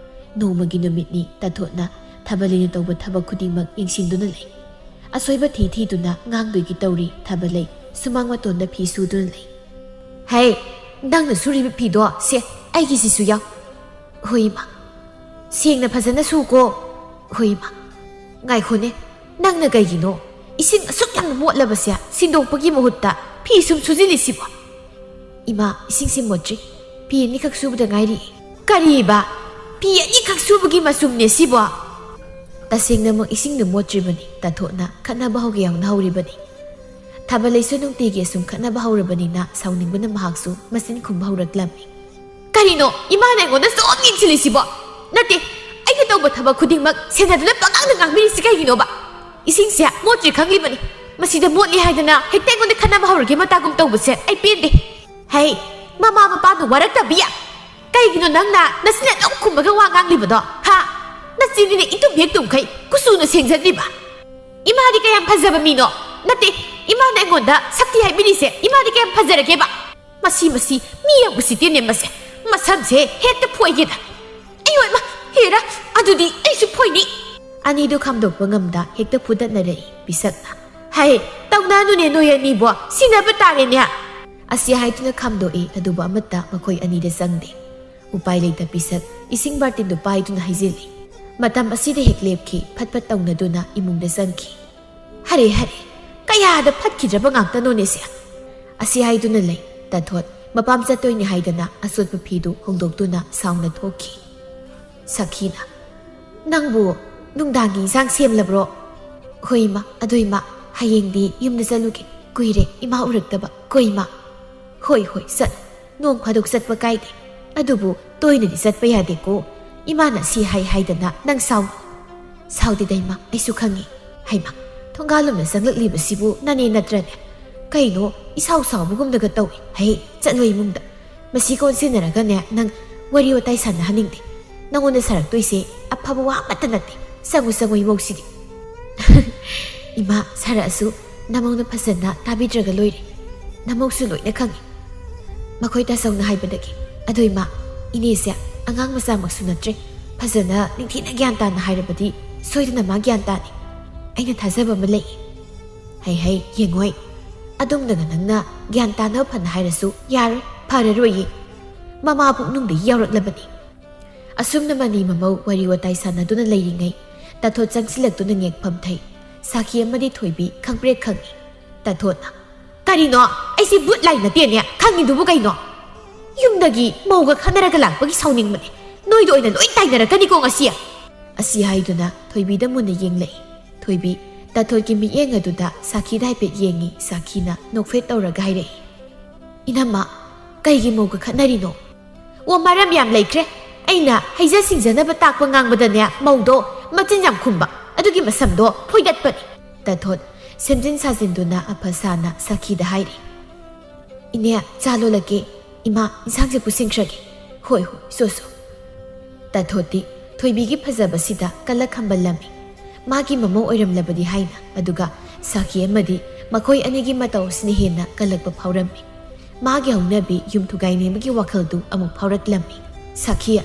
ꯅꯣꯡꯃꯒꯤ ꯅꯨꯃꯤꯠꯅꯤ꯫ ꯇꯥꯊꯣꯠꯅ ꯊꯥꯕꯂꯩꯅ ꯇꯧꯕ ꯊꯕꯛ ꯈꯨꯗꯤꯡꯃꯛ ꯌꯦꯡꯁꯤꯟꯗꯨꯅ ꯂꯩ꯫ ꯑꯁꯣꯏꯕ ꯊꯤ ꯊꯤꯗꯨꯅ ꯉꯥꯡꯗꯣꯏꯒꯤ ꯇꯧꯔꯤ꯫ ꯊꯥꯕꯂꯩ ꯁꯨꯃꯥꯡ ꯃꯇꯣꯟꯗ ꯐꯤ ꯁꯨꯗꯨꯅ ꯂꯩ꯫ "ꯍꯦ, ꯅꯪꯅ ꯁꯨꯔꯤꯕ ꯐꯤꯗꯣ ꯁꯦ, ꯑꯩꯒꯤꯁꯤꯁꯨ ꯌꯥꯎ꯫" "ꯍꯣꯏ, ꯏꯃꯥ꯫" "ꯁꯦꯡꯅ ꯐꯖꯅ ꯁꯨꯀꯣ꯫" "ꯍꯣꯏ, ꯏꯃꯥ꯫" "ꯉꯥꯏꯈꯣꯅꯦ, ꯅꯪꯅ ꯀꯩꯒꯤꯅꯣ ꯏꯁꯤꯡ ꯑꯁꯨꯛ ꯌꯥꯝꯅ ꯃꯣꯠꯂꯕꯁꯦ ꯁꯤꯟꯗꯣꯛꯄꯒꯤ ꯃꯍꯨꯠꯇ ꯐꯤ ꯁꯨꯝ ꯁꯨꯖꯤꯜꯂꯤꯁꯤꯕꯣ?" "ꯏꯃꯥ, ꯏꯁꯤꯡꯁꯦ ꯃꯣꯠꯇ꯭ꯔꯤ꯫ ꯐꯤ ꯑꯅꯤꯈꯛ ꯁꯨꯕꯗ ꯉꯥꯏꯔꯤ꯫" "ꯀꯔꯤꯕ? ꯐꯤ ꯑꯅꯤꯈꯛ ꯁꯨꯕꯒꯤ ꯃꯆꯨꯝꯅꯦ ꯁꯤꯕꯣ?" ꯇꯁꯦꯡꯅꯃꯛ ꯏꯁꯤꯡꯗꯨ ꯃꯣꯠꯇ꯭ꯔꯤꯕꯅꯤ꯫ ꯇꯥꯊꯣꯠꯅ ꯈꯠꯅꯕ ꯍꯧꯒꯦ ꯌꯥꯎꯅ ꯍꯧꯔꯤꯕꯅꯤ꯫ ꯊꯥꯕꯂꯩꯁꯨ ꯅꯨꯡꯇꯤꯒꯤ ꯑꯁꯨꯝ ꯈꯠꯅꯕ ꯍꯧꯔꯕꯅꯤꯅ ꯁꯥꯎꯅꯤꯡꯕꯅ ꯃꯍꯥꯛꯁꯨ ꯃꯆꯤꯟ ꯈꯨꯝꯕ ꯍꯧꯔꯛꯂꯝꯃꯤ꯫ "ꯀꯔꯤꯅꯣ ꯏꯃꯥꯅ ꯑꯩꯉꯣꯟꯗ ꯁꯨꯝ ꯌꯦꯡꯁꯤꯜꯂꯤꯁꯤꯕꯣ? ꯅꯠꯇꯦ, ꯑꯩꯅ ꯇꯧꯕ ꯊꯕꯛ ꯈꯨꯗꯤꯡꯃꯛ ꯁꯦꯟꯅꯗꯨꯅ ꯄꯉꯥꯡꯗ ꯉꯥꯡꯕꯤꯔꯤꯁꯤ ꯀꯩꯒꯤꯅꯣꯕ? ꯏꯁꯤꯡꯁꯦ ꯃꯣꯠꯇ꯭ꯔꯤ ꯈꯪꯂꯤꯕꯅꯤ꯫ ꯃꯁꯤꯗ ꯃꯣꯠꯂꯤ ꯍꯥꯏꯗꯅ ꯍꯦꯛꯇ ꯑꯩꯉꯣꯟꯗ ꯈꯠꯅꯕ ꯍꯧꯔꯒꯦ ꯃꯇꯥꯒꯨꯝ ꯇꯧꯕꯁꯦ ꯑꯩ ꯄꯦꯟꯗꯦ꯫" "ꯍꯩ, ꯃꯃꯥ ꯃꯄꯥꯗꯨ ꯋꯥꯔꯛꯇꯕꯤ! ꯀꯩꯒꯤꯅꯣ ꯅꯪꯅ ꯅꯆꯤꯟ ꯑꯗꯨꯝ ꯈꯨꯝꯃꯒ ꯋꯥ ꯉꯥꯡꯂꯤꯕꯗꯣ? ꯍꯥ? ꯅꯆꯤꯟꯗꯤꯅꯦ ꯏꯇꯨꯝ ꯍꯦꯛ ꯇꯨꯝꯈꯩ ꯀꯨꯆꯨꯅ ꯁꯦꯡꯖꯗ꯭ꯔꯤꯕ꯫ ꯏꯃꯥꯗꯤ ꯀꯌꯥꯝ ꯐꯖꯕ ꯃꯤꯅꯣ? ꯅꯠꯇꯦ, ꯏꯃꯥꯅ ꯑꯩꯉꯣꯟꯗ ꯁꯛꯇꯤ ꯍꯥꯏꯕꯤꯔꯤꯁꯦ ꯏꯃꯥꯗꯤ ꯀꯌꯥꯝ ꯐꯖꯔꯒꯦꯕ? ꯃꯁꯤ, ꯃꯁꯤ ꯃꯤ ꯌꯥꯝ ꯎꯁꯤꯠꯇꯦꯅꯦ ꯃꯁꯦ꯫ ꯃꯁꯝꯁꯦ ꯍꯦꯛꯇ ꯐꯣꯏꯒꯦꯗ꯫ ꯑꯌꯣ ꯏꯃꯥ, ꯍꯦꯔꯥ, ꯑꯗꯨꯗꯤ ꯑꯩꯁꯨ ꯐꯣꯏꯅꯤ꯫" ꯑꯅꯤꯗꯨ ꯈꯥꯝꯗꯣꯛꯄ ꯉꯝꯗ ꯍꯦꯛꯇ ꯐꯨꯗꯠꯅꯔꯛꯏ ꯄꯤꯁꯛꯅ꯫ "ꯍꯩ, ꯇꯧꯅꯅꯨꯅꯦ ꯅꯣꯏ ꯑꯅꯤꯕꯣ, ꯁꯤꯅꯕ ꯇꯥꯔꯦꯅꯦ꯫" ꯑꯁꯤ ꯍꯥꯏꯗꯨꯅ ꯈꯥꯝꯗꯣꯛꯏ, ꯑꯗꯨꯕꯨ ꯑꯃꯠꯇ ꯃꯈꯣꯏ ꯑꯅꯤꯗ ꯆꯪꯗꯦ꯫ ꯎꯄꯥꯏ ꯂꯩꯇ ꯄꯤꯁꯛ ꯏꯁꯤꯡ ꯕꯥꯔꯇꯤꯟꯗꯨ ꯄꯥꯏꯗꯨꯅ ꯍꯩꯖꯤꯜꯂꯤ꯫ ꯃꯇꯝ ꯑꯁꯤꯗ ꯍꯦꯛ ꯂꯦꯞꯈꯤ, ꯐꯠ ꯐꯠ ꯇꯧꯅꯗꯨꯅ ꯏꯃꯨꯡꯗ ꯆꯪꯈꯤ꯫ "ꯍꯔꯦ, ꯍꯔꯦ, ꯀꯌꯥꯗ ꯐꯠꯈꯤꯗ꯭ꯔꯕ ꯉꯥꯛꯇꯅꯣꯅꯦ ꯁꯦ꯫" ꯑꯁꯤ ꯍꯥꯏꯗꯨꯅ ꯂꯩ꯫ ꯇꯥꯊꯣꯠ ꯃꯄꯥꯝ ꯆꯠꯇꯣꯏꯅꯤ ꯍꯥꯏꯗꯅ ꯑꯆꯣꯠꯄ ꯐꯤꯗꯨ ꯍꯣꯡꯗꯣꯛꯇꯨꯅ ꯁꯥꯎꯅ ꯊꯣꯛꯈꯤ꯫ ꯁꯈꯤꯅ, "ꯅꯪꯕꯨ ꯅꯨꯡꯗꯥꯡꯒꯤ ꯏꯟꯁꯥꯡ ꯁꯦꯝꯂꯕ꯭ꯔꯣ?" "ꯍꯣꯏ ꯏꯃꯥ, ꯑꯗꯣ ꯏꯃꯥ, ꯍꯌꯦꯡꯗꯤ ꯌꯨꯝꯗ ꯆꯠꯂꯨꯒꯦ, ꯀꯨꯏꯔꯦ ꯏꯃꯥ ꯎꯔꯛꯇꯕ꯫ ꯀꯣ ꯏꯃꯥ?" "ꯍꯣꯏ ꯍꯣꯏ, ꯆꯠ, ꯅꯣꯡ ꯐꯥꯗꯣꯛ ꯆꯠꯄ ꯀꯥꯏꯗꯦ, ꯑꯗꯨꯕꯨ ꯇꯣꯏꯅꯗꯤ ꯆꯠꯄ ꯌꯥꯗꯦꯀꯣ꯫ ꯏꯃꯥꯅ ꯁꯤ ꯍꯥꯏ ꯍꯥꯏꯗꯅ ꯅꯪ ꯁꯥꯎ"꯫ "ꯁꯥꯎꯗꯦꯗ ꯏꯃꯥ, ꯑꯩꯁꯨ ꯈꯪꯉꯤ"꯫ ꯍꯩꯃꯥ, ꯊꯣꯡꯒꯥꯜꯂꯣꯝꯗ ꯆꯪꯂꯛꯂꯤꯕꯁꯤꯕꯨ ꯅꯅꯦ ꯅꯠꯇ꯭ꯔꯅꯦ? ꯀꯩꯅꯣ ꯏꯁꯥꯎ ꯁꯥꯎꯕꯒꯨꯝꯗꯒ ꯇꯧꯏ꯫ "ꯍꯩ, ꯆꯠꯂꯣ ꯏꯃꯨꯡꯗ꯫ ꯃꯁꯤ ꯀꯣꯟꯁꯤꯟꯅꯔꯒꯅꯦ ꯅꯪ ꯋꯥꯔꯤ ꯋꯥꯇꯥꯏ ꯁꯥꯟꯅꯍꯟꯅꯤꯡꯗꯦ꯫ ꯅꯪꯉꯣꯟꯗ ꯁꯥꯔꯛꯇꯣꯏꯁꯦ ꯑꯐꯕ ꯋꯥ ꯑꯃꯠꯇ ꯅꯠꯇꯦ꯫ ꯆꯪꯉꯨ ꯆꯪꯉꯨ ꯏꯃꯧꯁꯤꯗꯤ"꯫ "ꯏꯃꯥ, ꯁꯥꯔꯛꯑꯁꯨ ꯅꯃꯧꯅ ꯐꯖꯅ ꯇꯥꯕꯤꯗ꯭ꯔꯒ ꯂꯣꯏꯔꯦ꯫ ꯅꯃꯧꯁꯨ ꯂꯣꯏꯅ ꯈꯪꯉꯤ ꯃꯈꯣꯏ ꯇꯥꯆꯧꯅ ꯍꯥꯏꯕꯗꯒꯤ꯫ ꯑꯗꯣ ꯏꯃꯥ, ꯏꯅꯦꯁꯦ ꯑꯉꯥꯡ ꯃꯆꯥꯃꯛꯁꯨ ꯅꯠꯇ꯭ꯔꯦ꯫ ꯐꯖꯅ ꯅꯤꯡꯊꯤꯅ ꯒ꯭ꯌꯥꯟ ꯇꯥꯅ ꯍꯥꯏꯔꯕꯗꯤ ꯁꯣꯏꯗꯅ ꯃꯥ ꯒ꯭ꯌꯥꯟ ꯇꯥꯅꯤ꯫ ꯑꯩꯅ ꯊꯥꯖꯕ ꯑꯃ ꯂꯩ"꯫ "ꯍꯩ ꯍꯩ, ꯌꯦꯡꯉꯣꯏ꯫ ꯑꯗꯨꯝꯗꯅ ꯅꯪꯅ ꯒ꯭ꯌꯥꯟ ꯇꯥꯅꯕ ꯐꯅ ꯍꯥꯏꯔꯁꯨ ꯌꯥꯔꯣꯏ, ꯐꯔꯔꯣꯏꯌꯦ꯫ ꯃꯃꯥ ꯄꯨꯛꯅꯨꯡꯗꯒꯤ ꯌꯥꯎꯔꯛꯂꯕꯅꯤ"꯫ ꯑꯁꯨꯝꯅ ꯃꯅꯤ ꯃꯃꯧ ꯋꯥꯔꯤ ꯋꯥꯇꯥꯏ ꯁꯥꯟꯅꯗꯨꯅ ꯂꯩꯔꯤꯉꯩ, ꯇꯥꯊꯣꯠ ꯆꯪꯁꯤꯜꯂꯛꯇꯨꯅ ꯉꯦꯛꯐꯝ ꯊꯩ꯫ ꯁꯥꯈꯤ ꯑꯃꯗꯤ ꯊꯣꯏꯕꯤ ꯈꯪꯄ꯭ꯔꯦꯛ ꯈꯪꯏ꯫ ꯇꯥꯊꯣꯠꯅ, "ꯀꯔꯤꯅꯣ? ꯑꯩꯁꯤ ꯕꯨꯠ ꯂꯥꯏ ꯅꯠꯇꯦꯅꯦ, ꯈꯪꯉꯤꯗꯨꯕꯨ ꯀꯩꯅꯣ? ꯌꯨꯝꯗꯒꯤ ꯃꯧꯒ ꯈꯠꯅꯔꯒ ꯂꯥꯛꯄꯒꯤ ꯁꯥꯎꯅꯤꯡꯕꯅꯦ꯫ ꯅꯣꯏꯗ ꯑꯣꯏꯅ ꯂꯣꯏ ꯇꯥꯏꯅꯔꯛꯀꯅꯤꯀꯣ ꯉꯁꯤ"꯫ ꯑꯁꯤ ꯍꯥꯏꯗꯨꯅ ꯊꯣꯏꯕꯤꯗ ꯃꯨꯟꯅ ꯌꯦꯡꯂꯛꯏ꯫ ꯊꯣꯏꯕꯤ ꯇꯥꯊꯣꯠꯀꯤ ꯃꯤꯠꯌꯦꯡ ꯑꯗꯨꯗ ꯁꯥꯈꯤꯗ ꯍꯥꯏꯐꯦꯠ ꯌꯦꯡꯉꯤ꯫ ꯁꯥꯈꯤꯅ ꯅꯣꯛꯐꯦꯠ ꯇꯧꯔꯒ ꯍꯥꯏꯔꯛꯏ, "ꯏꯅꯝꯃ, ꯀꯩꯒꯤ ꯃꯧꯒ ꯈꯠꯅꯔꯤꯅꯣ?" "ꯑꯣ, ꯃꯔꯝ ꯌꯥꯝ ꯂꯩꯈ꯭ꯔꯦ꯫ ꯑꯩꯅ ꯍꯩꯖ ꯁꯤꯡꯖꯅꯕ ꯇꯥꯛꯄ ꯉꯥꯡꯕꯗꯅꯦ, ꯃꯧꯗꯣ ꯃꯆꯤꯟ ꯌꯥꯝ ꯈꯨꯝꯕ, ꯑꯗꯨꯒꯤ ꯃꯁꯝꯗꯣ ꯐꯣꯏꯗꯠꯄꯅꯤ"꯫ ꯇꯥꯊꯣꯠ ꯁꯦꯝꯖꯤꯟ ꯁꯥꯖꯤꯟꯗꯨꯅ ꯑꯐ ꯁꯥꯅ ꯁꯥꯈꯤꯗ ꯍꯥꯏꯔꯤ꯫ "ꯏꯅꯦ, ꯆꯥ ꯂꯣꯜꯂꯛꯀꯦ꯫ ꯏꯃꯥ, ꯏꯟꯁꯥꯡꯁꯦ ꯄꯨꯁꯤꯟꯈ꯭ꯔꯒꯦ"꯫ "ꯍꯣꯏ, ꯍꯣꯏ, ꯁꯣ, ꯁꯣ"꯫ ꯇꯥꯊꯣꯠꯇꯤ ꯊꯣꯏꯕꯤꯒꯤ ꯐꯖꯕꯁꯤꯗ ꯀꯜꯂꯛ ꯈꯝꯕꯜꯂꯝꯃꯤ꯫ ꯃꯥꯒꯤ ꯃꯃꯧ ꯑꯣꯏꯔꯝꯂꯕꯗꯤ ꯍꯥꯏꯅ, ꯑꯗꯨꯒ ꯁꯥꯈꯤ ꯑꯃꯗꯤ ꯃꯈꯣꯏ ꯑꯅꯤꯒꯤ ꯃꯇꯧ ꯑꯁꯤꯅ ꯍꯦꯟꯅ ꯀꯜꯂꯛꯄ ꯐꯥꯎꯔꯝꯃꯤ꯫ ꯃꯥꯒꯤ ꯍꯧꯅꯕꯤ ꯌꯨꯝ ꯊꯨꯒꯥꯏ ꯅꯩꯕꯒꯤ ꯋꯥꯈꯜꯗꯨ ꯑꯃꯨꯛ ꯐꯥꯎꯔꯛꯂꯝꯃꯤ꯫ "ꯁꯥꯈꯤ,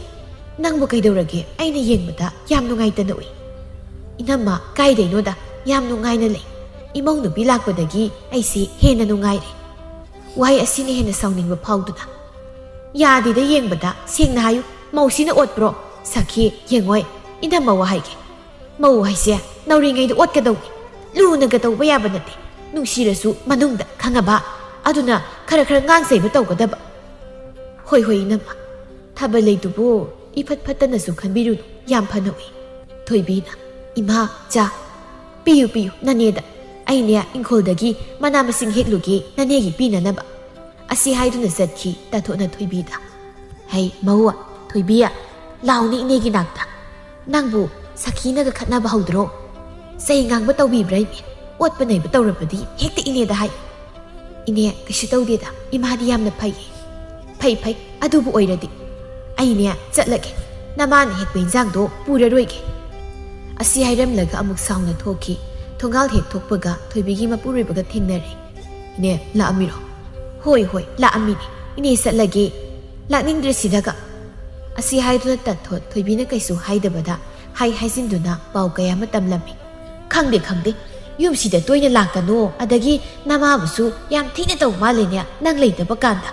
ꯅꯪꯕꯨ ꯀꯩꯗꯧꯔꯒꯦ? ꯑꯩꯅ ꯌꯦꯡꯕꯗ ꯌꯥꯝ ꯅꯨꯡꯉꯥꯏꯇꯅ ꯎꯏ"꯫ "ꯏꯅꯝꯃ, ꯀꯥꯏꯗꯩꯅꯣꯗ, ꯌꯥꯝ ꯅꯨꯡꯉꯥꯏꯅ ꯂꯩ꯫ ꯏꯃꯧ ꯅꯨꯄꯤ ꯂꯥꯛꯄꯗꯒꯤ ꯑꯩꯁꯤ ꯍꯦꯟꯅ ꯅꯨꯡꯉꯥꯏꯔꯦ"꯫ ꯋꯥꯍꯩ ꯑꯁꯤꯅ ꯍꯦꯟꯅ ꯁꯥꯎꯅꯤꯡꯕ ꯐꯥꯎꯗꯨꯅ, "ꯌꯥꯗꯦꯗ ꯌꯦꯡꯕꯗ, ꯁꯦꯡꯅ ꯍꯥꯏꯌꯨ, ꯃꯧꯁꯤꯅ ꯑꯣꯠꯄ꯭ꯔꯣ?" "ꯁꯥꯈꯤ, ꯌꯦꯡꯉꯣꯏ, ꯏꯅꯝꯃ ꯋꯥ ꯍꯥꯏꯒꯦ꯫ ꯃꯧ ꯍꯥꯏꯁꯦ ꯅꯧꯔꯤꯉꯩꯗ ꯑꯣꯠꯀꯗꯧꯅꯤ, ꯂꯨꯅꯒ ꯇꯧꯕ ꯌꯥꯕ ꯅꯠꯇꯦ꯫ ꯅꯨꯡꯁꯤꯔꯁꯨ ꯃꯅꯨꯡꯗ, ꯈꯪꯉꯕ? ꯑꯗꯨꯅ ꯈꯔ ꯈꯔ ꯉꯥꯡ ꯁꯩꯕ ꯇꯧꯒꯗꯕ"꯫ "ꯍꯣꯏ, ꯍꯣꯏ, ꯏꯅꯝꯃ, ꯊꯥꯕꯜ ꯂꯩꯗꯨꯕꯨ "ꯏꯐꯠ ꯐꯠꯇꯅꯁꯨ ꯈꯟꯕꯤꯔꯨꯅꯨ, ꯌꯥꯝ ꯐꯅ ꯎꯏ꯫" ꯊꯣꯏꯕꯤꯅ, "ꯏꯃꯥ, ꯆꯥ ꯄꯤꯌꯨ, ꯄꯤꯌꯨ ꯅꯅꯦꯗ꯫ ꯑꯩꯅꯦ ꯏꯪꯈꯣꯜꯗꯒꯤ ꯃꯅꯥ ꯃꯁꯤꯡ ꯍꯦꯛꯂꯨꯒꯦ ꯅꯅꯦꯒꯤ ꯄꯤꯅꯅꯕ꯫" ꯑꯁꯤ ꯍꯥꯏꯗꯨꯅ ꯆꯠꯈꯤ ꯇꯥꯊꯣꯠꯅ ꯊꯣꯏꯕꯤꯗ꯫ "ꯍꯩ ꯃꯧ, ꯊꯣꯏꯕꯤ, ꯂꯥꯎꯅꯤ ꯏꯅꯦꯒꯤ ꯅꯥꯛꯇ꯫ ꯅꯪꯕꯨ ꯁꯈꯤꯅꯒ ꯈꯠꯅꯕ ꯍꯧꯗ꯭ꯔꯣ? ꯆꯩ ꯉꯥꯡꯕ ꯇꯧꯕꯤꯕ꯭ꯔꯥ ꯏꯅꯦ? ꯑꯣꯠꯄ ꯅꯩꯕ ꯇꯧꯔꯕꯗꯤ ꯍꯦꯛꯇ ꯏꯅꯦꯗ ꯍꯥꯏ꯫" "ꯏꯅꯦ, ꯀꯩꯁꯨ ꯇꯧꯗꯦꯗ, ꯏꯃꯥꯗꯤ ꯌꯥꯝꯅ ꯐꯩꯌꯦ꯫" "ꯐꯩ, ꯐꯩ, ꯑꯗꯨꯕꯨ ꯑꯣꯏꯔꯗꯤ꯫ ꯑꯩꯅꯦ ꯆꯠꯂꯒꯦ, ꯅꯃꯥꯅ ꯍꯦꯛꯄ ꯏꯟꯖꯥꯡꯗꯣ ꯄꯨꯔꯔꯣꯏꯒꯦ꯫" ꯑꯁꯤ ꯍꯥꯏꯔꯝꯂꯒ ꯑꯃꯨꯛ ꯁꯥꯎꯅ ꯊꯣꯛꯈꯤ꯫ ꯊꯣꯡꯒꯥꯜ ꯍꯦꯛ ꯊꯣꯛꯄꯒ ꯊꯣꯏꯕꯤꯒꯤ ꯃꯄꯨꯔꯣꯏꯕꯒ ꯊꯦꯡꯅꯔꯦ꯫ "ꯏꯅꯦ, ꯂꯥꯛꯑꯝꯃꯤꯔꯣ?" "ꯍꯣꯏ, ꯍꯣꯏ, ꯂꯥꯛꯑꯝꯃꯤꯅꯦ꯫ ꯏꯅꯦ ꯆꯠꯂꯒꯦ꯫ ꯂꯥꯛꯅꯤꯡꯗ꯭ꯔꯦ ꯁꯤꯗꯒ꯫" ꯑꯁꯤ ꯍꯥꯏꯗꯨꯅ ꯇꯥꯊꯣꯠ ꯊꯣꯏꯕꯤꯅ ꯀꯩꯁꯨ ꯍꯥꯏꯗꯕꯗ ꯍꯥꯏ ꯍꯥꯏꯖꯤꯟꯗꯨꯅ ꯄꯥꯎ ꯀꯌꯥ ꯑꯃ ꯇꯝꯂꯝꯃꯤ꯫ "ꯈꯪꯗꯦ, ꯈꯪꯗꯦ꯫ ꯌꯨꯝꯁꯤꯗ ꯇꯣꯏꯅ ꯂꯥꯛꯀꯅꯣ, ꯑꯗꯒꯤ ꯅꯃꯥꯕꯨꯁꯨ ꯌꯥꯝ ꯊꯤꯅ ꯇꯧ ꯃꯥꯜꯂꯦꯅꯦ ꯅꯪ ꯂꯩꯇꯕ ꯀꯥꯟꯗ꯫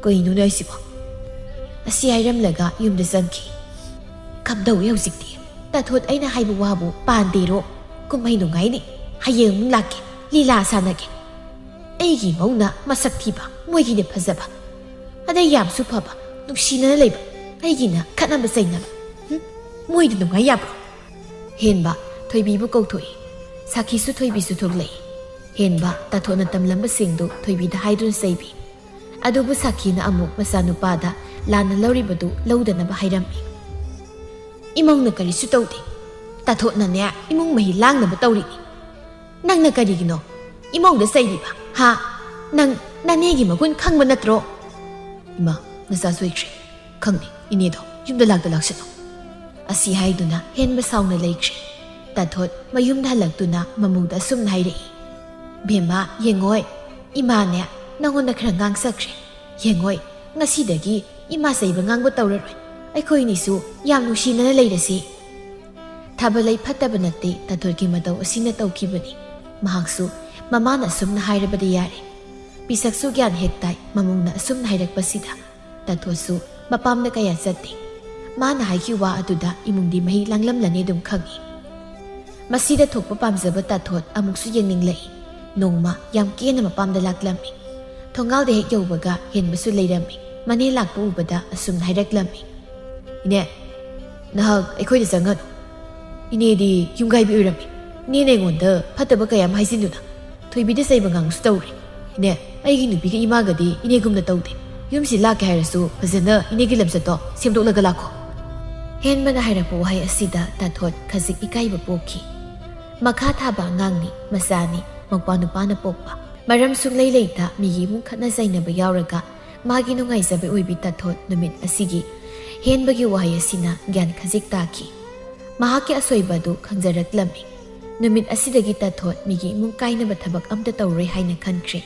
ꯀꯩꯅꯣꯅꯦ ꯍꯥꯏꯁꯤꯕꯣ?" ꯑꯁꯤ ꯍꯥꯏꯔꯝꯂꯒ ꯌꯨꯝꯗ ꯆꯪꯈꯤ꯫ "ꯀꯝꯗꯧꯏ ꯍꯧꯖꯤꯛꯇꯤ? ꯇꯥꯊꯣꯠ ꯑꯩꯅ ꯍꯥꯏꯕ ꯋꯥꯕꯨ ꯄꯥꯟꯗꯦꯔꯣ? ꯀꯨꯝꯍꯩ ꯅꯨꯡꯉꯥꯏꯅꯤ꯫ ꯍꯌꯦꯡ ꯑꯃꯨꯛ ꯂꯥꯛꯀꯦ, ꯂꯤꯂꯥ ꯁꯥꯟꯅꯒꯦ꯫ ꯑꯩꯒꯤ ꯃꯧꯅ ꯃꯁꯛ ꯊꯤꯕ, ꯃꯣꯏꯒꯤꯅ ꯐꯖꯕ꯫ ꯑꯗꯩ ꯌꯥꯝꯁꯨ ꯐꯕ, ꯅꯨꯡꯁꯤꯅꯅ ꯂꯩꯕ, ꯑꯩꯒꯤꯅ ꯈꯠꯅꯕ ꯆꯩꯅꯕ꯫ ꯍꯨꯝ? ꯃꯣꯏꯗ ꯅꯨꯡꯉꯥꯏ ꯌꯥꯕ꯭ꯔꯣ?" ꯍꯦꯟꯕ ꯊꯣꯏꯕꯤꯕꯨ ꯀꯧꯊꯣꯛꯏ꯫ ꯁꯥꯈꯤꯁꯨ ꯊꯣꯏꯕꯤꯁꯨ ꯊꯣꯛꯂꯛꯏ꯫ ꯍꯦꯟꯕ ꯇꯥꯊꯣꯠꯅ ꯇꯝꯂꯝꯕꯁꯤꯡꯗꯨ ꯊꯣꯏꯕꯤꯗ ꯍꯥꯏꯗꯨꯅ ꯆꯩꯕꯤ꯫ ꯑꯗꯨꯕꯨ ꯁꯥꯈꯤꯅ ꯑꯃꯨꯛ ꯃꯆꯥꯅꯨꯄꯥꯗ ꯂꯥꯟꯅ ꯂꯧꯔꯤꯕꯗꯨ ꯂꯧꯗꯅꯕ ꯍꯥꯏꯔꯝꯃꯤ꯫ "ꯏꯃꯧꯅ ꯀꯔꯤꯁꯨ ꯇꯧꯗꯦ꯫ ꯇꯥꯊꯣꯠꯅꯅꯦ ꯏꯃꯨꯡ ꯃꯍꯤ ꯂꯥꯡꯅꯕ ꯇꯧꯔꯤꯅꯤ꯫ ꯅꯪꯅ ꯀꯔꯤꯒꯤꯅꯣ ꯏꯃꯧꯗ ꯆꯩꯔꯤꯕ? ꯍꯥ? ꯅꯪ ꯅꯅꯦꯒꯤ ꯃꯒꯨꯟ ꯈꯪꯕ ꯅꯠꯇ꯭ꯔꯣ?" "ꯏꯃꯥ, ꯅꯆꯥ ꯁꯣꯏꯈ꯭ꯔꯦ꯫ ꯈꯪꯗꯦ, ꯏꯅꯦꯗꯣ ꯌꯨꯝꯗ ꯂꯥꯛꯇ ꯂꯥꯛꯁꯅꯨ꯫" ꯑꯁꯤ ꯍꯥꯏꯗꯨꯅ ꯍꯦꯟꯕ ꯁꯥꯎꯅ ꯂꯩꯈ꯭ꯔꯦ꯫ ꯇꯥꯊꯣꯠ ꯃꯌꯨꯝꯗ ꯍꯜꯂꯛꯇꯨꯅ ꯃꯃꯧꯗ ꯑꯁꯨꯝꯅ ꯍꯥꯏꯔꯛꯏ, "ꯕꯦꯝꯃ, ꯌꯦꯡꯉꯣꯏ, ꯏꯃꯥꯅꯦ ꯅꯪꯉꯣꯟꯗ ꯈꯔ ꯉꯥꯡ ꯆꯠꯈ꯭ꯔꯦ꯫ ꯌꯦꯡꯉꯣꯏ, ꯉꯁꯤꯗꯒꯤ ꯏꯃꯥ ꯆꯩꯕ ꯉꯥꯡꯕ ꯇꯧꯔꯔꯣꯏ꯫ ꯑꯩꯈꯣꯏꯅꯤꯁꯨ ꯌꯥꯝ ꯅꯨꯡꯁꯤꯅꯅ ꯂꯩꯔꯁꯤ꯫" ꯊꯥꯕ ꯂꯩ ꯐꯠꯇꯕ ꯅꯠꯇꯦ, ꯇꯥꯊꯣꯠꯀꯤ ꯃꯇꯧ ꯑꯁꯤꯅ ꯇꯧꯈꯤꯕꯅꯤ꯫ ꯃꯍꯥꯛꯁꯨ ꯃꯃꯥꯅ ꯑꯁꯨꯝꯅ ꯍꯥꯏꯔꯕꯗꯤ ꯌꯥꯔꯦ꯫ ꯄꯤꯁꯛꯁꯨ ꯒ꯭ꯌꯥꯟ ꯍꯦꯛ ꯇꯥꯏ, ꯃꯃꯧꯅ ꯑꯁꯨꯝꯅ ꯍꯥꯏꯔꯛꯄꯁꯤꯗ꯫ ꯇꯥꯊꯣꯠꯁꯨ ꯃꯄꯥꯝꯗ ꯀꯌꯥ ꯆꯠꯇꯦ꯫ ꯃꯥꯅ ꯍꯥꯏꯈꯤꯕ ꯋꯥ ꯑꯗꯨꯗ ꯏꯃꯨꯡꯗꯤ ꯃꯍꯤ ꯂꯥꯡꯂꯝꯂꯅꯤ ꯑꯗꯨꯝ ꯈꯪꯏ꯫ ꯃꯁꯤꯗ ꯊꯣꯛꯄ ꯄꯥꯝꯖꯕ ꯇꯥꯊꯣꯠ ꯑꯃꯨꯛꯁꯨ ꯌꯦꯡꯅꯤꯡꯂꯛꯏ꯫ ꯅꯣꯡꯃ ꯌꯥꯝ ꯀꯦꯅ ꯃꯄꯥꯝꯗ ꯂꯥꯛꯂꯝꯃꯤ꯫ ꯊꯣꯡꯒꯥꯜꯗ ꯍꯦꯛ ꯌꯧꯕꯒ ꯍꯦꯟꯕꯁꯨ ꯂꯩꯔꯝꯃꯤ꯫ ꯃꯅꯦ ꯂꯥꯛꯄ ꯎꯕꯗ ꯑꯁꯨꯝꯅ ꯍꯥꯏꯔꯛꯂꯝꯃꯤ, "ꯏꯅꯦ, ꯅꯍꯥꯛ ꯑꯩꯈꯣꯏꯗ ꯆꯪꯉꯅꯨ꯫ ꯏꯅꯦꯗꯤ ꯌꯨꯝꯒꯥꯏꯕꯤ ꯑꯣꯏꯔꯝꯃꯤ꯫ ꯏꯅꯦꯅ ꯑꯩꯉꯣꯟꯗ ꯐꯠꯇꯕ ꯀꯌꯥ ꯑꯃ ꯍꯥꯏꯖꯤꯟꯗꯨꯅ ꯊꯣꯏꯕꯤꯗ ꯆꯩꯕ ꯉꯥꯡꯁꯨ ꯇꯧꯔꯦ꯫ ꯏꯅꯦ, ꯑꯩꯒꯤ ꯅꯨꯄꯤꯒ ꯏꯃꯥꯒꯗꯤ ꯏꯅꯦꯒꯨꯝꯅ ꯇꯧꯗꯦ꯫ ꯌꯨꯝꯁꯤ ꯂꯥꯛꯀꯦ ꯍꯥꯏꯔꯁꯨ ꯐꯖꯅ ꯏꯅꯦꯒꯤ ꯂꯝꯆꯠꯇꯣ ꯁꯦꯝꯗꯣꯛꯂꯒ ꯂꯥꯛꯈꯣ"꯫ ꯍꯦꯟꯕꯅ ꯍꯥꯏꯔꯛꯄ ꯋꯥꯍꯩ ꯑꯁꯤꯗ ꯇꯥꯊꯣꯠ ꯈꯖꯤꯛ ꯏꯀꯥꯏꯕ ꯄꯣꯛꯈꯤ꯫ ꯃꯈꯥ ꯊꯥꯕ ꯑꯉꯥꯡꯅꯤ, ꯃꯆꯥꯅꯤ, ꯃꯧꯄ꯭ꯋꯥ ꯅꯨꯄꯥꯅ ꯄꯣꯛꯄ꯫ ꯃꯔꯝ ꯁꯨꯡꯂꯩ ꯂꯩꯇ ꯃꯤꯒꯤ ꯏꯃꯨꯡ ꯈꯠꯅ ꯆꯩꯅꯕ ꯌꯥꯎꯔꯒ ꯃꯥꯒꯤ ꯅꯨꯡꯉꯥꯏꯖꯕ ꯑꯣꯏꯕꯤ ꯇꯥꯊꯣꯠ ꯅꯨꯃꯤꯠ ꯑꯁꯤꯒꯤ ꯍꯦꯟꯕꯒꯤ ꯋꯥꯍꯩ ꯑꯁꯤꯅ ꯒ꯭ꯌꯥꯟ ꯈꯖꯤꯛ ꯇꯥꯈꯤ꯫ ꯃꯍꯥꯛꯀꯤ ꯑꯁꯣꯏꯕ ꯑꯗꯨ ꯈꯪꯖꯔꯛꯂꯝꯃꯤ꯫ ꯅꯨꯃꯤꯠ ꯑꯁꯤꯗꯒꯤ ꯇꯥꯊꯣꯠ ꯃꯤꯒꯤ ꯏꯃꯨꯡ ꯀꯥꯏꯅꯕ ꯊꯕꯛ ꯑꯝꯇ ꯇꯧꯔꯣꯏ ꯍꯥꯏꯅ ꯈꯟꯈ꯭ꯔꯦ꯫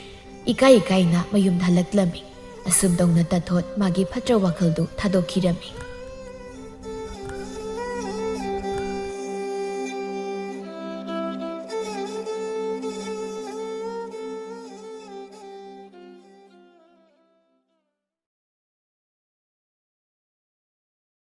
ꯏꯀꯥꯏ ꯏꯀꯥꯏꯅ ꯃꯌꯨꯝꯗ ꯍꯜꯂꯛꯂꯝꯃꯤ꯫ ꯑꯁꯨꯝ ꯇꯧꯅ ꯇꯥꯊꯣꯠ ꯃꯥꯒꯤ ꯐꯠꯇ꯭ꯔ ꯋꯥꯈꯜꯗꯨ ꯊꯥꯗꯣꯛꯈꯤꯔꯝꯃꯤ꯫